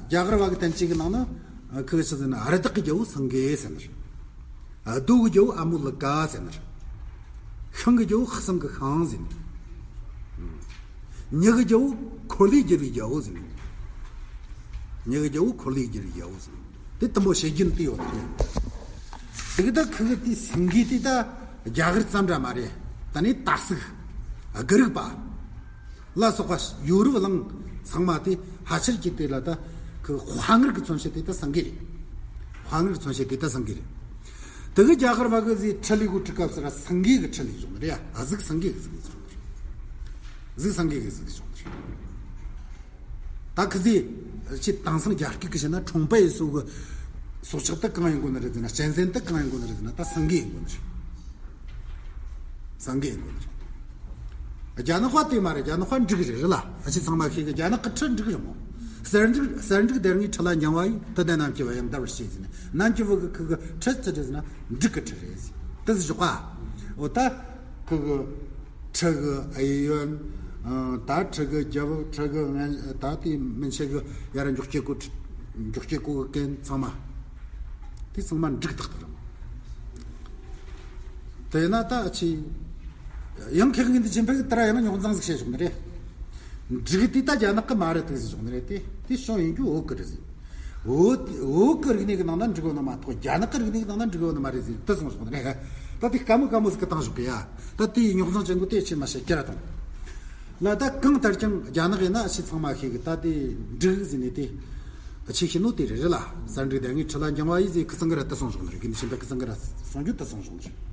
རྒྱ་གར་བ་གི་བསྟན་བཅོས་གི་ནང་ན་ཁུ་གི་ཆི་ཟེར་ན། རི་དྭགས་གི་རྒྱལ་པོ་སེང་གེ་ཟེར་ནི་རེད། རྡོ་གི་རྒྱལ་པོ་ཨ་མོ་ལི་ཀ་ཟེར་ནི་རེད། ཤིང་གི་རྒྱལ་པོ་ཧ་སང་གི་ཤིང་ཟེར་ནི་རེད། མྱི་གི་རྒྱལ་པོ་འཁོར་ལོས་སྒྱུར་བའི་རྒྱལ་པོ་ཟེར་ནི་རེད། མྱི་གི་རྒྱལ་པོ་འཁོར་ལོས་སྒྱུར་བའི་རྒྱལ་པོ་ཟེར་ནི་རེད། དེ་དུམ་བུ་བཤད་རྒྱུན་དེ་ཡོད་རེད། དེ་གི་ད་ཁུ་གི་དེ་སེང་གེ་དེ་ད་རྒྱ་གར་ཙམ་འདྲ་མ་རེད། ད་ནི་དར་སིག་སྒ་རིག་པ་ལ་སོགས་པ་ཡོ་རོབ་གླིང་ཚང་མ་དེ་ཕལ་ཆེར་གྱི་དེ་ལ་ད་ཁུ་དཔའ་ངར་གི་མཚོན་བྱེད་དེ་ད་སེང་གེ་རེད། དཔའ་ངར་གི་མཚོན་བྱེད་དེ་ད་སེང་གེ་རེད། དེ་གི་རྒྱ་གར་བ་གི་ཟིག་ཁྲི་ལས་གོ་ཁྲི་སྐབས་སུ་ར་སེང་གེ་གི་ཁྲི་ལས་བྱུང་ནི་རེད་ཡ། གཟིག་སེང་གེ་གི་གཟིག་བྱུང་ནི་རེད། གཟིག་སེང་གེ་གི་གཟིག་བྱུང་ནི་རེད། ད་ཁི་ཟིག་ཆེ་དེང་སང་རྒྱ་སྐད་གི་བཤད་ན་ཁྲོང་པའི་སོ་གི་སྲོག་ཆགས་ད་གང་ཡིན་གོ་ནི་རེད་ཟེར་ན། གཅན་གཟན་ད་གང་ཡིན་གོ་ནི་རེད་ཟེར་ན། ད་སེང་གེ་ཡིན་གོ་ནི་རེད། སེང་གེ་ཡིན་གོ་ནི་རེད། རྒྱ་ནག་པ་དེ་མ་རེད། རྒྱ་ནག་པ་འབྲུག་རེད་རེད་ལ། ཨ་ཆེ་ཚང་མ་ཤེས་གི། རྒྱ་ནག་གི་ཁྲི་འབྲུག་རེད་མོ། གསེར་འབྲུག་གསེར་འབྲུག་སྡེ་ལྔའི་ཁྲི་ལ་འགྱིང་བ་ཡིས། དེ་ལྟར་ནམ་མཁའི་བ་ཡང་འདར་བར་བྱེད་ཟེར་ནས། ནམ་མཁའི་བུ་གི་ཁུ་གི་ཁྲི་ཅི་རེད་ཟེར་ན་འབྲུག་གི་ཁྲི་རེད་ཟེར། དེ་ཟེར་ཞོག་ག། འོ་ད་ཁུ་གི་ཁྲི་གི་ཨེ་ཡོན། ཨ། ད་ཁྲི་གི་རྒྱབ། ཁྲི་གི་ངན། ད་དེ་མིན་ཆད་གི་ཡར་མགྱོགས་སྐྱེ་གོ། མགྱོགས་སྐྱེ་གོ་གི་རྐྱེན་ཚང་མ། དེ་ཚང་མ་འབྲུག་ཏག་ཏག་རེད། དེ་ན་ད་ཨ་ཆེ་ཡང་ཁེག་གི་འདི་ཆེན་པོ་གི་ད་ར་ཡང་རྙོག་འཛིང་ཟིག་བྱས་བྱུང་ནི་རེད། འབྲུག་དེ་ད་རྒྱ་ནག་གི་མ་རེད་དེ་ཟིག་བྱུང་ནི་རེད། དེ་དེ་བྱུང་ཡིན་རྒྱུ་བོད་གི་རེད་ཟིག། བོད་བོད་གི་རིག་གནས་གི་ནང་ན་འབྲུག་ཡོད་ནི་མ་གཏོགས་རྒྱ་ནག་གི་རིག་གནས་གི་ནང་ན་འབྲུག་ཡོད་ནི་མ་རེད་ཟེར་དེ་གསུངས་སོང་ནི་རེད། ད་དེ་དཀའ་མོ་དཀའ་མོ་ཟིག་གི་བཏང་བཞག་གི་ཡ། ད་དེའི་རྙོག་འཛིང་ཅན་གོ་དེ་ཆེ་མ་བཤད་ཀྱ་ར་དང་། ལ་ད་གང་ལྟར་ཀྱང་རྒྱ་ནག་ཡིན་ན་ཆེ་ཚང་མ་ཤེས་གི། ད་དེ་འབྲུག་ཟེར་ནས་དེ་ཆེ་ཤེས་ནོ་དེ་རེད་རེད་ལ། གསར་འབྲུག་སྡེ་ལྔའི་ཁྲི་ལ་འགྱིང་བ་ཡིས་ཟེར་ཁི་ཚང་གི་ར་དེ་གསུངས་སོང་ནི་རེད། དགེ་འདུན་ཆོས་འཕེལ་ཁི་ཚང་གི་ར་གསུང་རྒྱུ་དེ་གསུངས་སོང་ནི་རེད།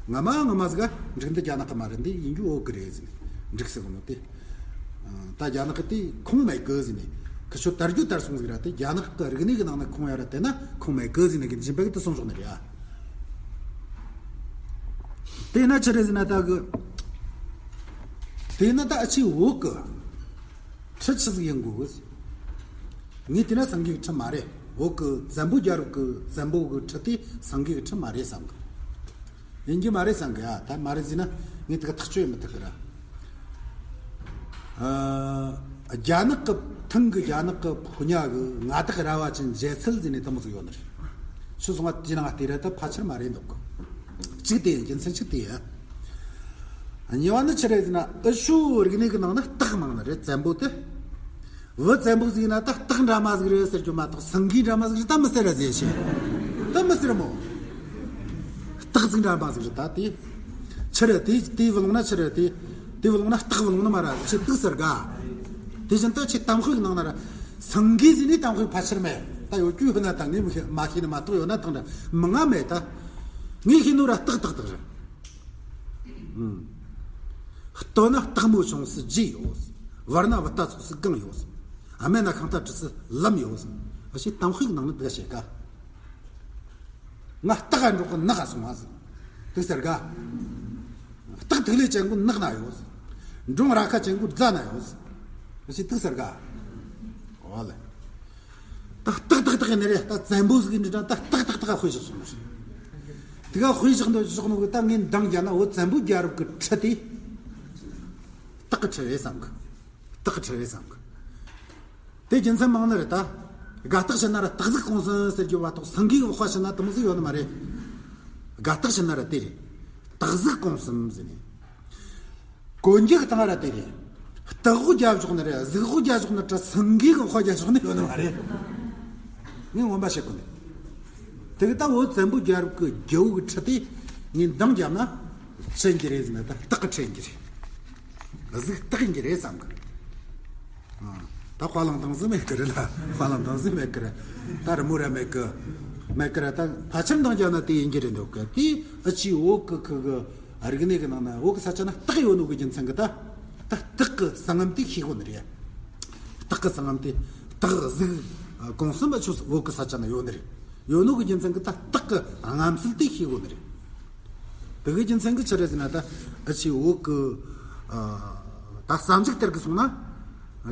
ངོ་མ་ངོ་མ་ཟིག་ག་འབྲུག་འདི་རྒྱ་ནག་གི་མ་རེད། འདི་ཡིན་རྒྱུ་བོད་གི་རེད་ཟེར་ནས་འབྲུག་ཟེར་གི་ནོ་དེ། ད་རྒྱ་ནག་གི་དེ་ཁུངས་མེད་གི་ཟེར་ནས་ཁི་ཆོ་དར་རྒྱུ་དར་སོང་ཟིག་ར། དེ་རྒྱ་ནག་གི་རིག་གནས་གི་ནང་ན་ཁུངས་ཡོད་ར། དེ་ན་ཁུངས་མེད་གི་ཟེར་ནས་དགེ་འདུན་ཆོས་འཕེལ་གི་དེ་གསུངས་སོང་ནི་རེད་ཨ། དེ་ན་ཆི་རེད་ཟེར་ན་ད་གི། དེ་ན་ད་ཨ་ཆེ་བོད་གི་ཁྲི་ཆི་ཟིག་ཡིན་དགོས་གི་ཟེར། ངས་དེ་ན་སེང་གེ་གི་ཁྲི་མ་རེད། བོད་གི་བཙན་པོ་རྒྱལ་རབས་གི་བཙན་པོ་གི་ཁྲི་དེ་སེང་གེ་གི་ཁྲི་མ་རེད་བསམ་གི། ཡིན་གྱི་མ་རེད་བསམ་གི། ཨ་ད་མ་རེད་ཟེར་ན་ངས་དེ་ག་ཐག་གཅོད་ཡེད་མི་ཐུབ་གི་ར། ཨ། རྒྱ་ནག་གི་ཐང་གི་རྒྱ་ནག་གི་ཕོ་ཉ་གི་མངའ་བདག་ར་བ་ཅན་མཇལ་ཚུལ་ཟེར་ནས་དེ་མོ་ཟིག་ཡོད་ནི་རེད། ཁྱོད་སོང་ང་དེ་ནང་བལྟས་ར་ད་ཕལ་ཆེར་མ་རེད་འདུག་གི། གཅིག་དེ་ཡིན། རྒྱུ་མཚན་གཅིག་དེ་ཡིན། གཉིས་པ་ནི་ཆི་རེད་ཟེར་ན་འུ་ཆོའི་རིག་གནས་ཀྱི་ནང་ན་སྟག་མང་ནི་རེད། བཙན་པོ་དེ། བུ་བཙན་པོ་ཟིག་ཡིན་ན་ད་སྟག་འདྲ་མ་ཟིག་རེད་ཟེར་རྒྱུ་མ་གཏོགས་སེང་གེ་འདྲ་མ་ཟིག་རེད་ད་མི་ཟེར་ར་ཟེར་ཤེས། ད་མི་ཟེར་མོ། སྟག་ཟིག་འདྲ་མ་ཟིག་རེད་ད་དེ། ཆི་རེད་དེ་དེ་བུ་ལོང་ན་ཆི་རེད་དེ། དེ་བུ་ལོང་ན་སྟག་བུ་ལོང་ན་མ་ར་ཆི་སྟག་ཟེར་ག། དེ་བཞིན་དུ་ཆི་གཏམ་དཔེ་གི་ནང་ན་ར་སེང་གེ་ཟིག་ནི་གཏམ་དཔེ་ཕལ་ཆེར་མེད། ད་ཡོད་རྒྱུ་ཡོད་ན་ད་ངས་མི་ཤེས་མ་ཤེས་ནི་མ་གཏོགས་ཡོད་ན་ཐང་འདྲ་མི་ང་མེད་ད། ངས་ཤེས་ནོ་ར་སྟག་ཏག་ཏག་རེད། ལྟོ་ན་སྟག་མོ་ཆུང་སྲིད་རྗེས་ཡོད། བར་ན་བུ་ད་ཚོགས་སྲིད་གང་ཡོད། ཨ་མེ་ན་ཤིང་རྟ་གྲི་སྲིད་ལམ་ཡོད། ཨ་ཞེས་གཏམ་དཔེ་ནང་ནས་འདི་བཤད་ཀ། ང་སྟག་ག་འགྲོགས་གི་ནག་ག་སོང་བ་ཟིག། དེ་ཟེར་ག། སྟག་ཐིག་ལེ་ཅན་གོ་ནག་ན་ཡོད། འབྲོང་ར་ཁ་ཅན་གོ་རྫ་ན་ཡོད། ཨ་ཞེས་དེ་ཟེར་ག། ཨོ་ལེ། ད་ཏག་ཏག་ཏག་ནི་རེད། ད་བཙན་པོ་ཟིག་འདྲི་ད་ཏག་ཏག་ཏག་དཔེ་བཞག་སོང་ནི་རེད། དེ་ག་དཔེ་བཞག་འདི་བཞག་ནོ་གི་ད་ངས་འདང་རྒྱབ་ན་འོ་བཙན་པོའི་རྒྱལ་རབས་ཀྱི་ཁྲི་དེ་སྟག་གི་ཁྲི་རེད་བསམ་གི། སྟག་གི་ཁྲི་རེད་བསམ་གི། དེ་རྒྱུ་མཚན་མང་ནི་རེད་ད། དགའ་སྟག་བྱིན་ན་ར་སྟག་གཟིག་གུང་གསུམ་ཟེར་རྒྱུ་བ་ཐོག་སེང་གེ་གི་དཔེ་བྱིན་ན་དེ་མོ་ཟིག་ཡོད་ནི་མ་རེད། དགའ་སྟག་བྱིན་ན་ར་དེ་རེད། སྟག་གཟིག་གུང་གསུམ་ཟེར་ནས། གོན་རྒྱུ་གི་སྟངས་ར་དེ་རེད། སྟག་དབུ་རྒྱབ་བཞག་ནི་རེད། གཟིག་དབུ་རྒྱབ་བཞག་ནི་དྲ་སེང་གེ་གི་དཔེ་རྒྱབ་བཞག་ནི་ཡོད་ནི་མ་རེད། ངས་ངོ་མ་བཤད་གོ་ནི། དེ་གི་ད་བོད་བཙན་པོའི་རྒྱལ་རབས་ཀྱི་རྒྱལ་པོ་གི་ཁྲི་དེ་ངས་འདང་རྒྱབ་ན་ཁྲི་ཡིན་གྱི་རེད་ཟེར་ན་ད་སྟག་གི་ཁྲི་ཡིན་གྱི་རེད། གཟིག་སྟག་ཡིན་གྱི་རེད་བསམ་གི། ཨ། ད་དཔའ་ལང་དང་ཟིག་མེད་གི་རེད་ལ། དཔའ་ལང་དང་ཟིག་མེད་གི་རེད། ད་རི་མོ་ར་མེད་གི། མེད་གི་རེད། ད་ཕལ་ཆེར་འདང་རྒྱབ་ན་དེ་ཡིན་གྱི་རེད་འདུག་གི། དེ་ཨ་ཅི་བོད་གི་ཁུ་གི་རིག་གནས་གི་ནང་ན་བོད་གི་ས་ཆ་ན་སྟག་ཡོད་ནོ་གི་རྒྱུ་མཚན་གི་ད། ད་སྟག་གི་ས་རྣམས་དེ་ཤེས་དགོས་ནི་རེད། སྟག་གི་ས་རྣམས་དེ་སྟག་གཟིག་གུང་གསུམ་པ་ཆོས་བོད་གི་ས་ཆ་ན་ཡོད་ནི་རེད། ཡོད་ནོ་གི་རྒྱུ་མཚན་གི་ད་སྟག་གི་རྣམ་སྲོལ་དེ་ཤེས་དགོས་ནི་རེད། དེ་གི་རྒྱུ་མཚན་གི་ཆི་རེད་ཟེར་ན་ད་ཨ་ཆི་བོད་གི་ཨ་ད་གསར་འཇུག་ལྟར་གི་སོང་ན་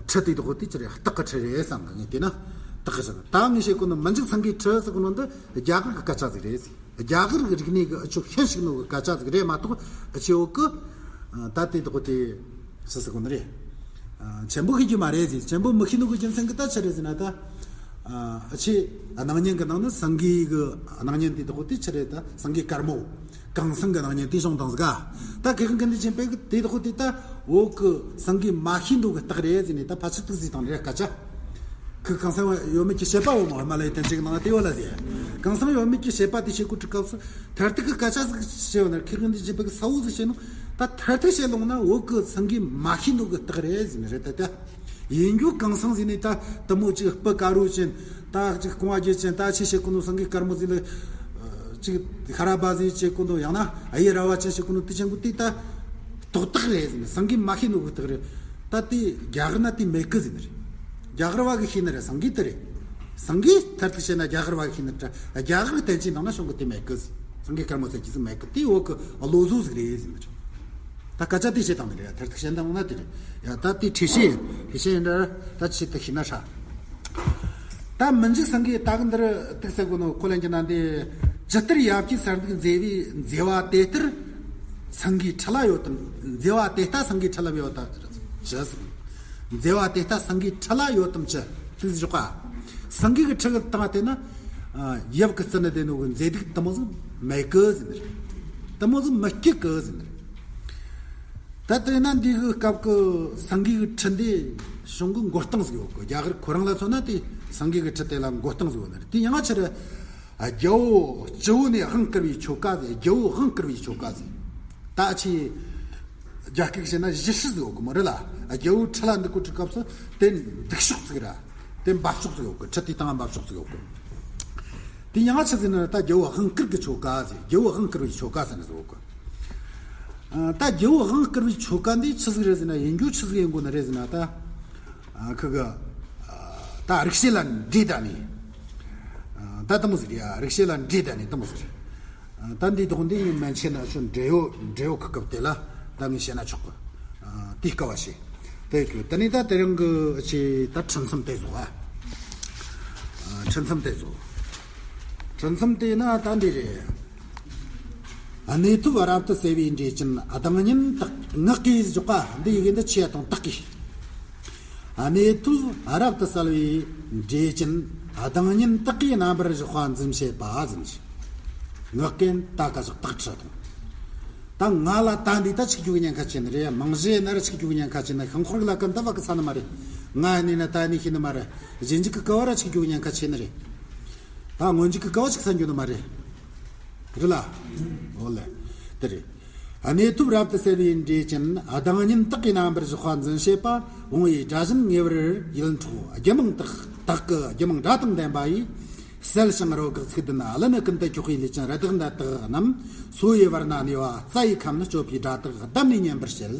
ཁྲི་དེ་དག་དེ་ཆི་རེད། སྟག་གི་ཁྲི་རེད་བསམ་གི། ངས་བལྟས་ན་སྟག་གི་ཁྲི་རེད། ད་ངས་བཤད་གོ་ནི་མི་འཇིགས་སེང་གེའི་ཁྲི་ཟེར་གོ་ནོ་འདི་རྒྱ་གར་གི་སྐད་ཆ་ཟིག་རེད་ཟེར། རྒྱ་གར་གི་རིག་གནས་གི་ཨ་ཆོ་ཤན་ཞིག་ནོ་གི་སྐད་ཆ་ཟིག་རེད་མ་གཏོགས་ཨ་ཆི་བོད་གི་ད་དེ་དག་དེ། སུ་སུ་གོ་ནི་རེད། ཨ། ཆེན་པོ་ཤེས་རྒྱུ་མ་རེད་ཟེར། ཆེན་པོ་མི་ཤེས་ནོ་གི་རྒྱུ་མཚན་གི་ད་ཆི་རེད་ཟེར་ན་ད། ཨ་ཆི་སྣང་བརྙན་གི་ནང་ནས་སེང་གེ་གི་སྣང་བརྙན་དེ་དག་དེ་ཆི་རེད། ད་སེང་གེ་དཀར་མོ་གངས་སེང་གི་སྣང་བརྙན་དེ་བྱུང་བཏང་ཟིག་ག། ད་མཁས་དབང་ཀུན་ལྡན་ཆོས་འཕེལ་གི་དེ་དག་དེ་ད་བོད་གི་སེང་གེ་མ་ཤེས་ནོ་གི་སྟག་རེད་ཟེར་ནས་ད་ཕལ་ཆེར་དེ་ཟིག་བཏང་ནི་རེད་སྐད་ཆ། ཁོས་གངས་སེང་ཡོད་མེད་ཀྱི་དཔྱད་པ་འོ་མ་ཧི་མ་ལ་ཡའི་བསྟན་བཅོས་ཀྱི་ནང་དེ་ཡོད་ལ་ཟེར། གངས་སེང་ཡོད་མེད་ཀྱི་དཔྱད་པ་དེ་བྱེད་དགོས་དུས་སྐབས་སུ་མཐར་ཐུག་གི་སྐད་ཆ་ཟིག་བཤད་ཡོད་ན་མཁས་དབང་ཀུན་ལྡན་ཆོས་འཕེལ་གི་གསལ་བོ་ཟིག་བཤད་ནོ། ད་མཐར་ཐུག་བཤད་ལོང་ན་བོད་གི་སེང་གེ་མ་ཤེས་ནོ་གི་སྟག་རེད་ཟེར་ནི་རེད་ད་ལྟ། ཡིན་རྒྱུ་གངས་སེང་ཟེར་ནི་ད་དེ་མོ་ཅིག་སྤུ་དཀར་རོ་ཅན། ད་ཅིག་རྐང་བ་རྒྱས་ཅན། ད་ཆི་བཤད་གོ་ནོ་སེང་གེ་དཀར་མོ་ཟེར་ལ། ཅིག་ཤ་ར་བ་ཟེར་བཤད་གོ་ནོ། ཡང་ན་གཡུ་རལ་བ་ཅན་བཤད་གོ་ནོ། དེ་ཅན་གོ་དེ་ད་སྟག་སྟག་རེད་ཟེར་ནི། སེང་གེ་མ་ཤེས་ནོ་གི་སྟག་རེད། ད་དེ་རྒྱ་གར་ན་དེ་མེད་གི་ཟེར་ནི་རེད། རྒྱ་གར་བ་གི་ཤེས་ནི་རེད། སེང་གེ་དེ་རེད། སེང་གེ་མཐར་ཐུག་བཤད་ན་རྒྱ་གར་བ་གི་ཤེས་ནི་རེད། རྒྱ་གར་བསྟན་བཅོས་ནང་ན་བྱུང་གི་དེ་མེད་གི་ཟེར། སེང་གེ་དཀར་མོ་ཟེར་གི་ཟིག་མེད་གི། དེ་བོད་གི་བློ་བཟོ་ཟིག་རེད་ཟེར་ནི་རེད། ད་སྐད་ཆ་དེ་བཤད་བཏང་ནི་རེད། མཐར་ཐུག་བཤད་བཏང་ན་དེ་རེད། ཡ་ད་དེ་འགྲེལ་བཤད་ཡིན། འགྲེལ་བཤད་ཡིན་འདྲ། ད་ཆེད་དུ་ཤེས་ན་ཧྲ། ད་མི་འཇིགས་སེང་གེ་ད་གི་འདིར་ཏིག་ཟེར་གོ་ནོ་ཁོ་ལན་གྱི་ན་འདི། ཇི་ལྟར་ཡབ་ཀྱི་སར་འདུག་མཛེས་པའི་མཛེས་པ་དེ་ལྟར་སེང་གེའི་ཁྲི་ལ་ཡོད་དམ། མཛེས་པ་དེ་ལྟ་སེང་གེའི་ཁྲི་ལ་ཡོད་དམ། ཅི་ཟེར། མཛེས་པ་དེ་ལྟ་སེང་གེའི་ཁྲི་ལ་ཡོད་དམ་ཅི། ཏིག་ཟེར་ཞོག་ག། སེང་གེ་གི་ཁྲི་གི་སྟེང་དེ་ན་ཡབ་ཀྱི་རྩེ་ན་བསྡད་ནོ་གི་མཛེས་སྡུག་དེ་མོ་ཟིག་མེད་གི་ཟེར་ནི་རེད། དེ་མོ་ཟིག་མི་སྐྱིད་གི་ཟེར་ནི་རེད། ད་དེ་ན་འདི་གི་སྐབས་ཀྱི་སེང་གེ་གི་ཁྲི་འདི་གཞུང་གི་མགོ་རྟིང་ཟིག་ཡོད་གི། རྒྱ་གར་ཁོ་རང་ལ་མཚོན་ན་དེ་སེང་གེ་གི་ཁྲི་དེ་ལ་མགོ་རྟིང་ཟིག་ཡོད་ནི་རེད། དེ་ཡང་ཆི་རེད། རྒྱལ་པོ་སྤྱི་བོ་ནས་དབང་བསྐུར་བའི་ཆོ་ག་ཟེར། རྒྱལ་པོ་དབང་བསྐུར་བའི་ཆོ་ག་ཟེར། ད་ཆི་རྒྱ་སྐད་བཤད་ན་ཞི་ཧྲི་ཟེར་ཡོད་གི་མོ་རེད་ལ། རྒྱལ་པོ་ཁྲི་ལ་འདུག་གོ་དུས་སྐབས་སུ་དེ་འདུག་ཕྱོགས་ཟིག་ར། དེ་འབབ་ཕྱོགས་ཟིག་ཡོད་གི། ཁྲི་དེའི་སྟེང་འབབ་ཕྱོགས་ཟིག་ཡོད་གི། དེ་ཡང་ཆི་ཟེར་ན་ད་རྒྱལ་པོ་དབང་བསྐུར་གི་ཆོ་ག་ཟེར། རྒྱལ་པོ་དབང་བསྐུར་བའི་ཆོ་ག་ཟེར་ནི་ཟིག་ཡོད་གི། ཨ། ད་རྒྱལ་པོ་དབང་བསྐུར་བའི་ཆོ་ག་འདི་ཆི་ཟིག་རེད་ཟེར་ན། ཡིན་རྒྱུ་ཆི་ཟིག་ཡིན་དགོས་ནི་རེད་ཟེར་ན། ད་ཨ་ཁི་གི་ཨ་ད་རིག་བྱེད་ལ་འདྲེས་བསྡད་ནི། ཨ་ད་དེ་མོ་ཟིག་རེད། ཨ་རིག་བྱེད་ལ་འདྲེས་བསྡད་ནི་དེ་མོ་ཟིག་རེད། ཨ་ད་འདི་དག་འདི་ངས་མན་ཆད་ན་ཆོ་འབྲེལ་ཡོད་འབྲེལ་ཡོད་ཁི་སྐབས་དེ་ལ་ད་ངས་བཤད་ན་ཆོག་གི། ཨ་དེའི་སྐབས་བ་ཞེས་དེ་ཁྱོད་ད་ནི་ད་དེ་རིང་གི་ཆེ་ད་ཁྲི་མཚམས་དེ་ཚོ། ཨ་ཨ་ཁྲི་མཚམས་དེ་ཚོ། ཁྲི་མཚམས་དེ་ན་ད་འདི་རེད། གནས་ཐུབ་རབ་ཏུ་གསལ་བའི་འགྲེལ་ཆེན་གདེང་བརྙན་དག་ངག་གིས་འཇོག་པ་འདི་ཡི་གེ་འདི་ཆེ་དང་དག་གིས། གནས་ཐུབ་རབ་ཏུ་གསལ་བའི་འགྲེལ་ཆེན་གདེང་བརྙན་དག་གི་རྣམ་པར་བཞག་པ་འཛིན་བྱེད་པ་ཟིན་ཞིང་། ངག་གན་ད་ག་ཞག་དག་ཁྲི་དང་། ད་ང་ལ་ད་འདི་ད་ཆིག་རྒྱུག་ཉེན་ཁ་ཆེ་ནི་རེད། མང་གཞི་ན་ར་ཆིག་རྒྱུག་ཉེན་ཁ་ཆེ་ནི་ཤིང་འཁོར་གི་ལ་ཀ་འདི་བ་གི་ས་ནི་མ་རེད། ང་ནི་ན་ད་ནི་ཤི་ནི་མ་རེད། གཞན་འཇིག་གི་ཀ་བ་ར་ཆིག་རྒྱུག་ཉེན་ཁ་ཆེ་ནི་རེད། ད་སྔོན་འཇིག་གི་ཀ་བ་ཆིག་ས་འགྱུར་ནི་མ་རེད། རེད་ལ། འོ་ལེ། དེ་རེད། གནས་ཐུབ་རབ་ཏུ་གསལ་བའི་འགྲེལ་ཆེན་གདེང་བརྙན་དག་གི་རྣམ་པར་བཞག་པ་འཛིན་བྱེད་པ་བོང་བུའི་སྒྲ་བཞིན་ངེས་པར་ཡིད་འཕྲོག་རྒྱུད་མང་དག་དག་གི་རྒྱུད་མང་སྒྲ་དང་ལྡན་པ་ཡིས། གསལ་ཞིང་རོ་འགག་ཚིག་བདུན་ཀླུ་ནི་ཀུན་ཏུ་འཁྱོག་པའི་ལུས་ཅན་རི་དྭགས་འདྲ་དག་རྣམས། སོ་ཡི་བར་ན་གནས་པ་རྩྭ་ཡི་ཁམས་ནི་སྤྱོད་པའི་སྒྲ་དག་བདམས་ནས་ཉན་པར་བྱེད།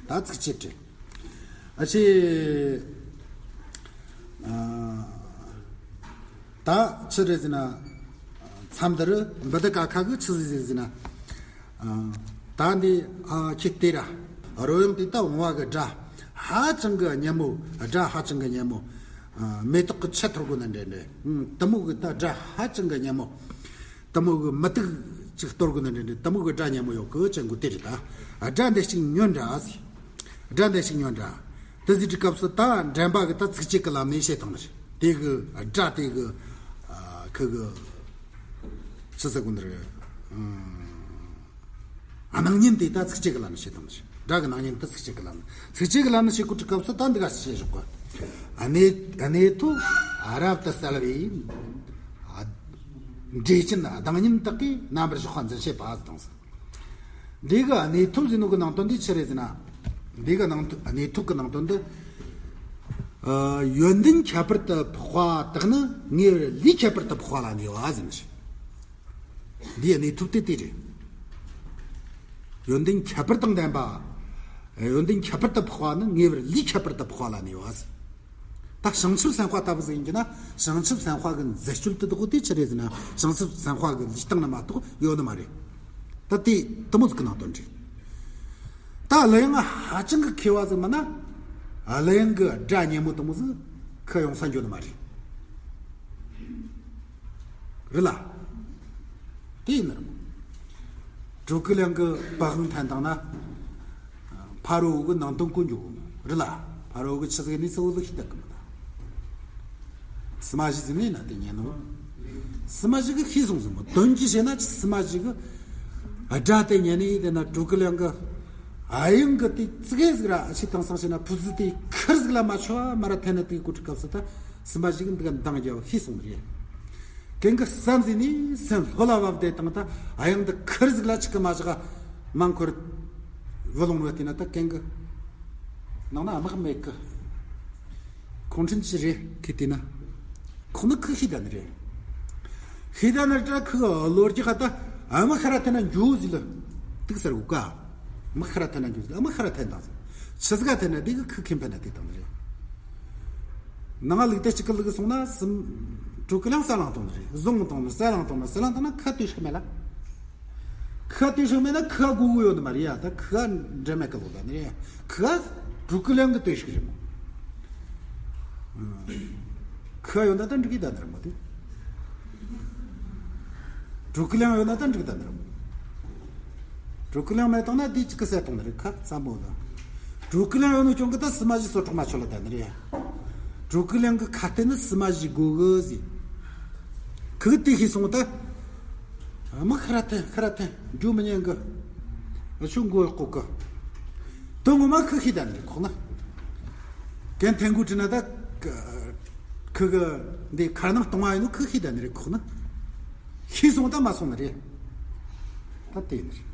ད་ཚིགས་བཅད་དྲི། ཨ་ཆེ། ཨ། ད་ཆི་རེད་ཟེར་ན། མཚམས་འདིར་འབུ་དི་ཀ་ཁ་གི་ཆི་ཟིག་ཟེར་ཟེར་ན། ཨ། ད་འདི་ཨ་ཁྱེད་དེ་ར། རོལ་དབྱངས་དེ་ད་བུང་བ་གི་སྒྲ་ཧ་ཅང་གི་སྙན་མོ། སྒྲ་ཧ་ཅང་གི་སྙན་མོ། ཨ། མེ་ཏོག་གི་ཆུ་འཐོར་གོ་ན་འདྲ་འདྲ། ཨ། དེ་མོ་གི་ད་སྒྲ་ཧ་ཅང་གི་སྙན་མོ། དེ་མོ་གི་མུ་ཏིག་ཅིག་གཏོར་གོ་ན་འདྲ་འདྲ། དེ་མོ་གི་སྒྲ་སྙན་མོ་ཡོད་གི་ཅན་གོ་དེ་རེད་ད། སྒྲ་འདི་ཞིག་ཉོན་དྲ་ཟེར། སྒྲ་འདི་ཞིག་ཉོན་དྲ། དེ་ཟེར་དུས་སྐབས་སུ་ད་འདྲེན་པ་གི་ད་ཚིགས་བཅད་ཀྱི་ལམ་ནས་བཤད་བཏང་ནི་རེད། དེ་གི་སྒྲ་དེ་གི་ཨ་ཁུ་གི་ཆི་ཟེར་གོ་ནི་རེད། ཨ། སྣང་བརྙན་དེ་ད་ཚིགས་བཅད་ཀྱི་ལམ་ནས་བཤད་བཏང་ནི་རེད། སྒྲ་གི་སྣང་བརྙན་དེ་ཚིགས་བཅད་ཀྱི་ལམ་ནས། ཚིགས་བཅད་ཀྱི་ལམ་ནས་བཤད་གོ་དུས་སྐབས་སུ་ད་འདི་ག་ཞིག་བཤད་ཞོག་གི། གནས་གནས་ཐུབ་རབ་ཏུ་གསལ་བའི་འགྲེལ་ཆེན་གདེང་བརྙན་དག་གི་རྣམ་པར་བཞག་པ་འཛིན་བྱེད་པ་དང་ཟེར། འདི་གི་གནས་ཐུབ་ཟེར་ནོ་གི་ནང་དོན་འདི་ཆི་རེད་ཟེར་ན། འདི་གི་ནང་དོན་གནས་ཐུབ་ཀྱི་ནང་དོན་འདི། ཨ། ཡོན་ཏན་ཁྱད་པར་དུ་འཕགས་པ་དག་ནི་ངེས་པར་ལུས་ཁྱད་པར་དུ་འཕགས་པ་ལ་གནས་པ་ཟེར་ནི་རེད། འདི་གནས་ཐུབ་དེ་དེ་རེད། ཡོན་ཏན་ཁྱད་པར་དང་ལྡན་པ། ཡོན་ཏན་ཁྱད་པར་དུ་འཕགས་པ་ནི་ངེས་པར་ལུས་ཁྱད་པར་དུ་འཕགས་པ་ལ་གནས་པ་ཟེར། ད་བྱང་ཆུབ་སེམས་དཔའ་ལྟ་བུ་ཟིག་ཡིན་གྱི་ན། བྱང་ཆུབ་སེམས་དཔའ་གི་མཛད་སྤྱོད་དེ་དག་དེ་ཆི་རེད་ཟེར་ན། བྱང་ཆུབ་སེམས་དཔའ་གི་ལུས་སྟེང་ན་མ་གཏོགས་ཡོད་ནི་མ་རེད། ད་དེ་དེ་མོ་ཟིག་གི་ནང་དོན་རེད། ད་གླུ་དབྱངས་ཧ་ཅང་གི་མཁས་པ་ཟིག་མིན་ན། གླུ་དབྱངས་གི་སྒྲ་སྙན་མོ་དེ་མོ་ཟིག་ཁ་ཡོང་ས་འགྱོ་ནི་མ་རེད། རེད་ལ། དེ་ཡིན་ནི་རེད་མོ། སྤྲུལ་སྐུ་གླིང་གི་པ་ཧང་འཐེན་བཏང་ན། ཕ་རོལ་པོ་གི་ནང་དོན་གོ་འགྱོ་གི་མོ་རེད་ལ། ཕ་རོལ་པོ་གི་ཆི་ཟིག་ནི་གཙོ་བོ་ལ་ཤི་བཏགས་གི་མོ་ད། སི་མ་གཞི་ཟིག་ནི་ན་དེ་ཉན་ནོ། སི་མ་གཞི་གི་ཤེས་སོང་ཟིག་མོ། དོན་གྱིས་བཤད་ན་སི་མ་གཞི་གི་སྒྲ་དེ་ཉན་ནི་དེ་ན་སྤྲུལ་སྐུ་གླིང་གི་ཨ་ཡང་གི་དེ་ཙི་གེ་ཟིག་ར་ཨ་ཆི་དེང་སང་བཤད་ན་ཕུ་ཟི་དེ་ཁིར་ཟིག་ལ་མ་ཆོ་བ་མ་ར་འཐེན་ན་དེ་གོ་དུས་སྐབས་སུ་ད་སི་མ་གཞི་གི་འདི་ག་འདང་རྒྱབ་ཤེས་སོང་རེད། གན་གི་བསམ་ཟིན་ནས་སེམས་ལྷོད་ལ་བབས་བསྡད་བཏང་ད། ཨ་ཡང་འདི་ཁིར་ཟིག་ལ་ཆིག་གི་མ་བཞག་མ་འཁོར་བུ་ལོང་བ་བལྟས་ན་ད་གན་གི་ནང་ན་དམག་མེད་གི། ཁོང་ཁྲིན་ཅི་རེད་ཁི་དེ་ན། ཁོ་ནི་ཁི་ཤི་ད་ནི་རེད། ཤི་ད་ནི་ད་ཁི་གི་ལོ་རྒྱུས་ཁ་ད་ཨ་མ་ཁ་ར་ཐེ་ན་འཇུ་ཟི་ལ་དུག་ཟེར་གོ་ཀ། མ་ཁ་ར་ཐེ་ན་འཇུ་ཟི་ལ་ཨ་མ་ཁ་ར་ཐེ་ན་ཟི་ཆི་ཟི་ག་ཐེ་ན་དེ་གི་ཁི་ཁེམ་ཕེ་ན་དེ་དང་ནི་རེད། ནང་ལུག་དེ་གཅིག་གི་ལུག་སོང་ན་སུམ། སྤྲུལ་སྐུ་གླིང་ས་ལང་དང་ནི་རེད། བཟུང་དང་ནི་ས་ལང་དང་ན་ས་ལང་དང་ན་ཁ་ཏོས་ཤི་མེད་ལ། ཁ་ཏོས་ཤིག་མེད་ན་ཁ་དགོས་གི་ཡོད་ནི་མ་རེད་ཡ། ད་ཁ་འདྲ་མེད་གི་ལོ་ད་ནི་རེད། ཁ་སྤྲུལ་སྐུ་གླིང་གི་ཏོས་ཤིག་རེད་མོ། ཁ་ཡོད་ན་ད་འགྲིག་གི་ད་ནི་རེད་མོ་དེ། སྤྲུལ་སྐུ་གླིང་ཡོད་ན་ད་འགྲིག་ད་ནི་རེད་མོ། སྤྲུལ་སྐུ་གླིང་མེད་དང་ན་དེ་གཅིག་གི་ཟེར་དང་ནི་རེད། ཁ་ཙམ་པོ་ད། སྤྲུལ་སྐུ་གླིང་ཡོད་ནི་ཀྱང་གི་ད་སི་མ་གཞི་སོ་ཁྲག་མ་ཆོད་ལ་ད་ནི་རེད། སྤྲུལ་སྐུ་གླིང་གི་ཁ་གཏད་ནི་སི་མ་གཞི་དགོས་གི་ཟེར། ཁི་གི་དེ་ཤེས་སོང་ད། མི་ཁ་ར་ཐེན་ཁ་ར་ཐེན་རྒྱུ་མི་ཉན་གི། ཆུ་མགོ་ཡག་གོ་གི། དོན་ངོ་མ་ཁི་ཤེས་ད་ནི་ཁོག་ན། གན་ཐེན་གུ་དྲི་ན་ད། ཁི་གི་འདི་ཁ་ནང་གཏོང་བ་ཡིན་ནོ་ཁི་ཤེས་ད་ནི་རེད་ཁོག་ན། ཤེས་སོང་ད་མ་སོང་ནི་རེད། ད་དེ་ནི་རེད།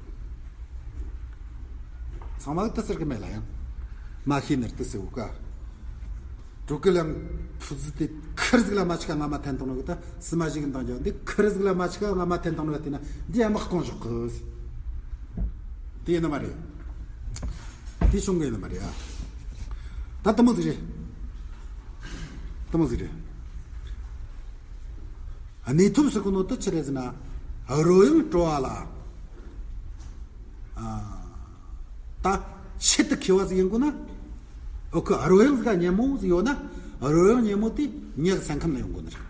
ཚང་མ་གི་ད་ཟེར་གི་མེད་ལ་ཡང་། མ་ཤེས་ནི་རེད་ད་ཟེར་བུ་ཀ། སྤྲུལ་སྐུ་གླིང་ཕུ་ཟི་དེ་ཁིར་ཟིག་ལ་མ་ཆི་ཁ་ང་མ་འཐེན་བཏང་ནོ་གི་ད་སི་མ་ཞིག་གི་འདང་རྒྱག་འདི་ཁིར་ཟིག་ལ་མ་ཆི་ཁ་ང་མ་འཐེན་བཏང་ནོ་གི་དེ་ན་འདི་ཡ་མ་སྐོང་ཞོག་གི། དེ་ཡིན་ནི་མ་རེད། དེ་བྱུང་གི་ཡིན་ནི་མ་རེད་ཨ། ད་དེ་མོ་ཟིག་རེད། དེ་མོ་ཟིག་རེད། གནས་ཐུབ་ཟེར་གོ་ནོ་དེ་ཆི་རེད་ཟེར་ན། རོལ་དབྱངས་སྤྲོ་བ་ལ། ཨ། ད་ཆེད་དུ་མཁས་པ་ཟིག་ཡིན་དགོས་ན། ཨོ་ཁུ་རོལ་དབྱངས་ཟིག་ག་སྙན་མོ་ཟིག་ཡོད་ན། རོལ་དབྱངས་སྙན་མོ་དེ་མྱི་གི་སེམས་ཁམས་ལ་ཡོང་དགོས་ནི་རེད།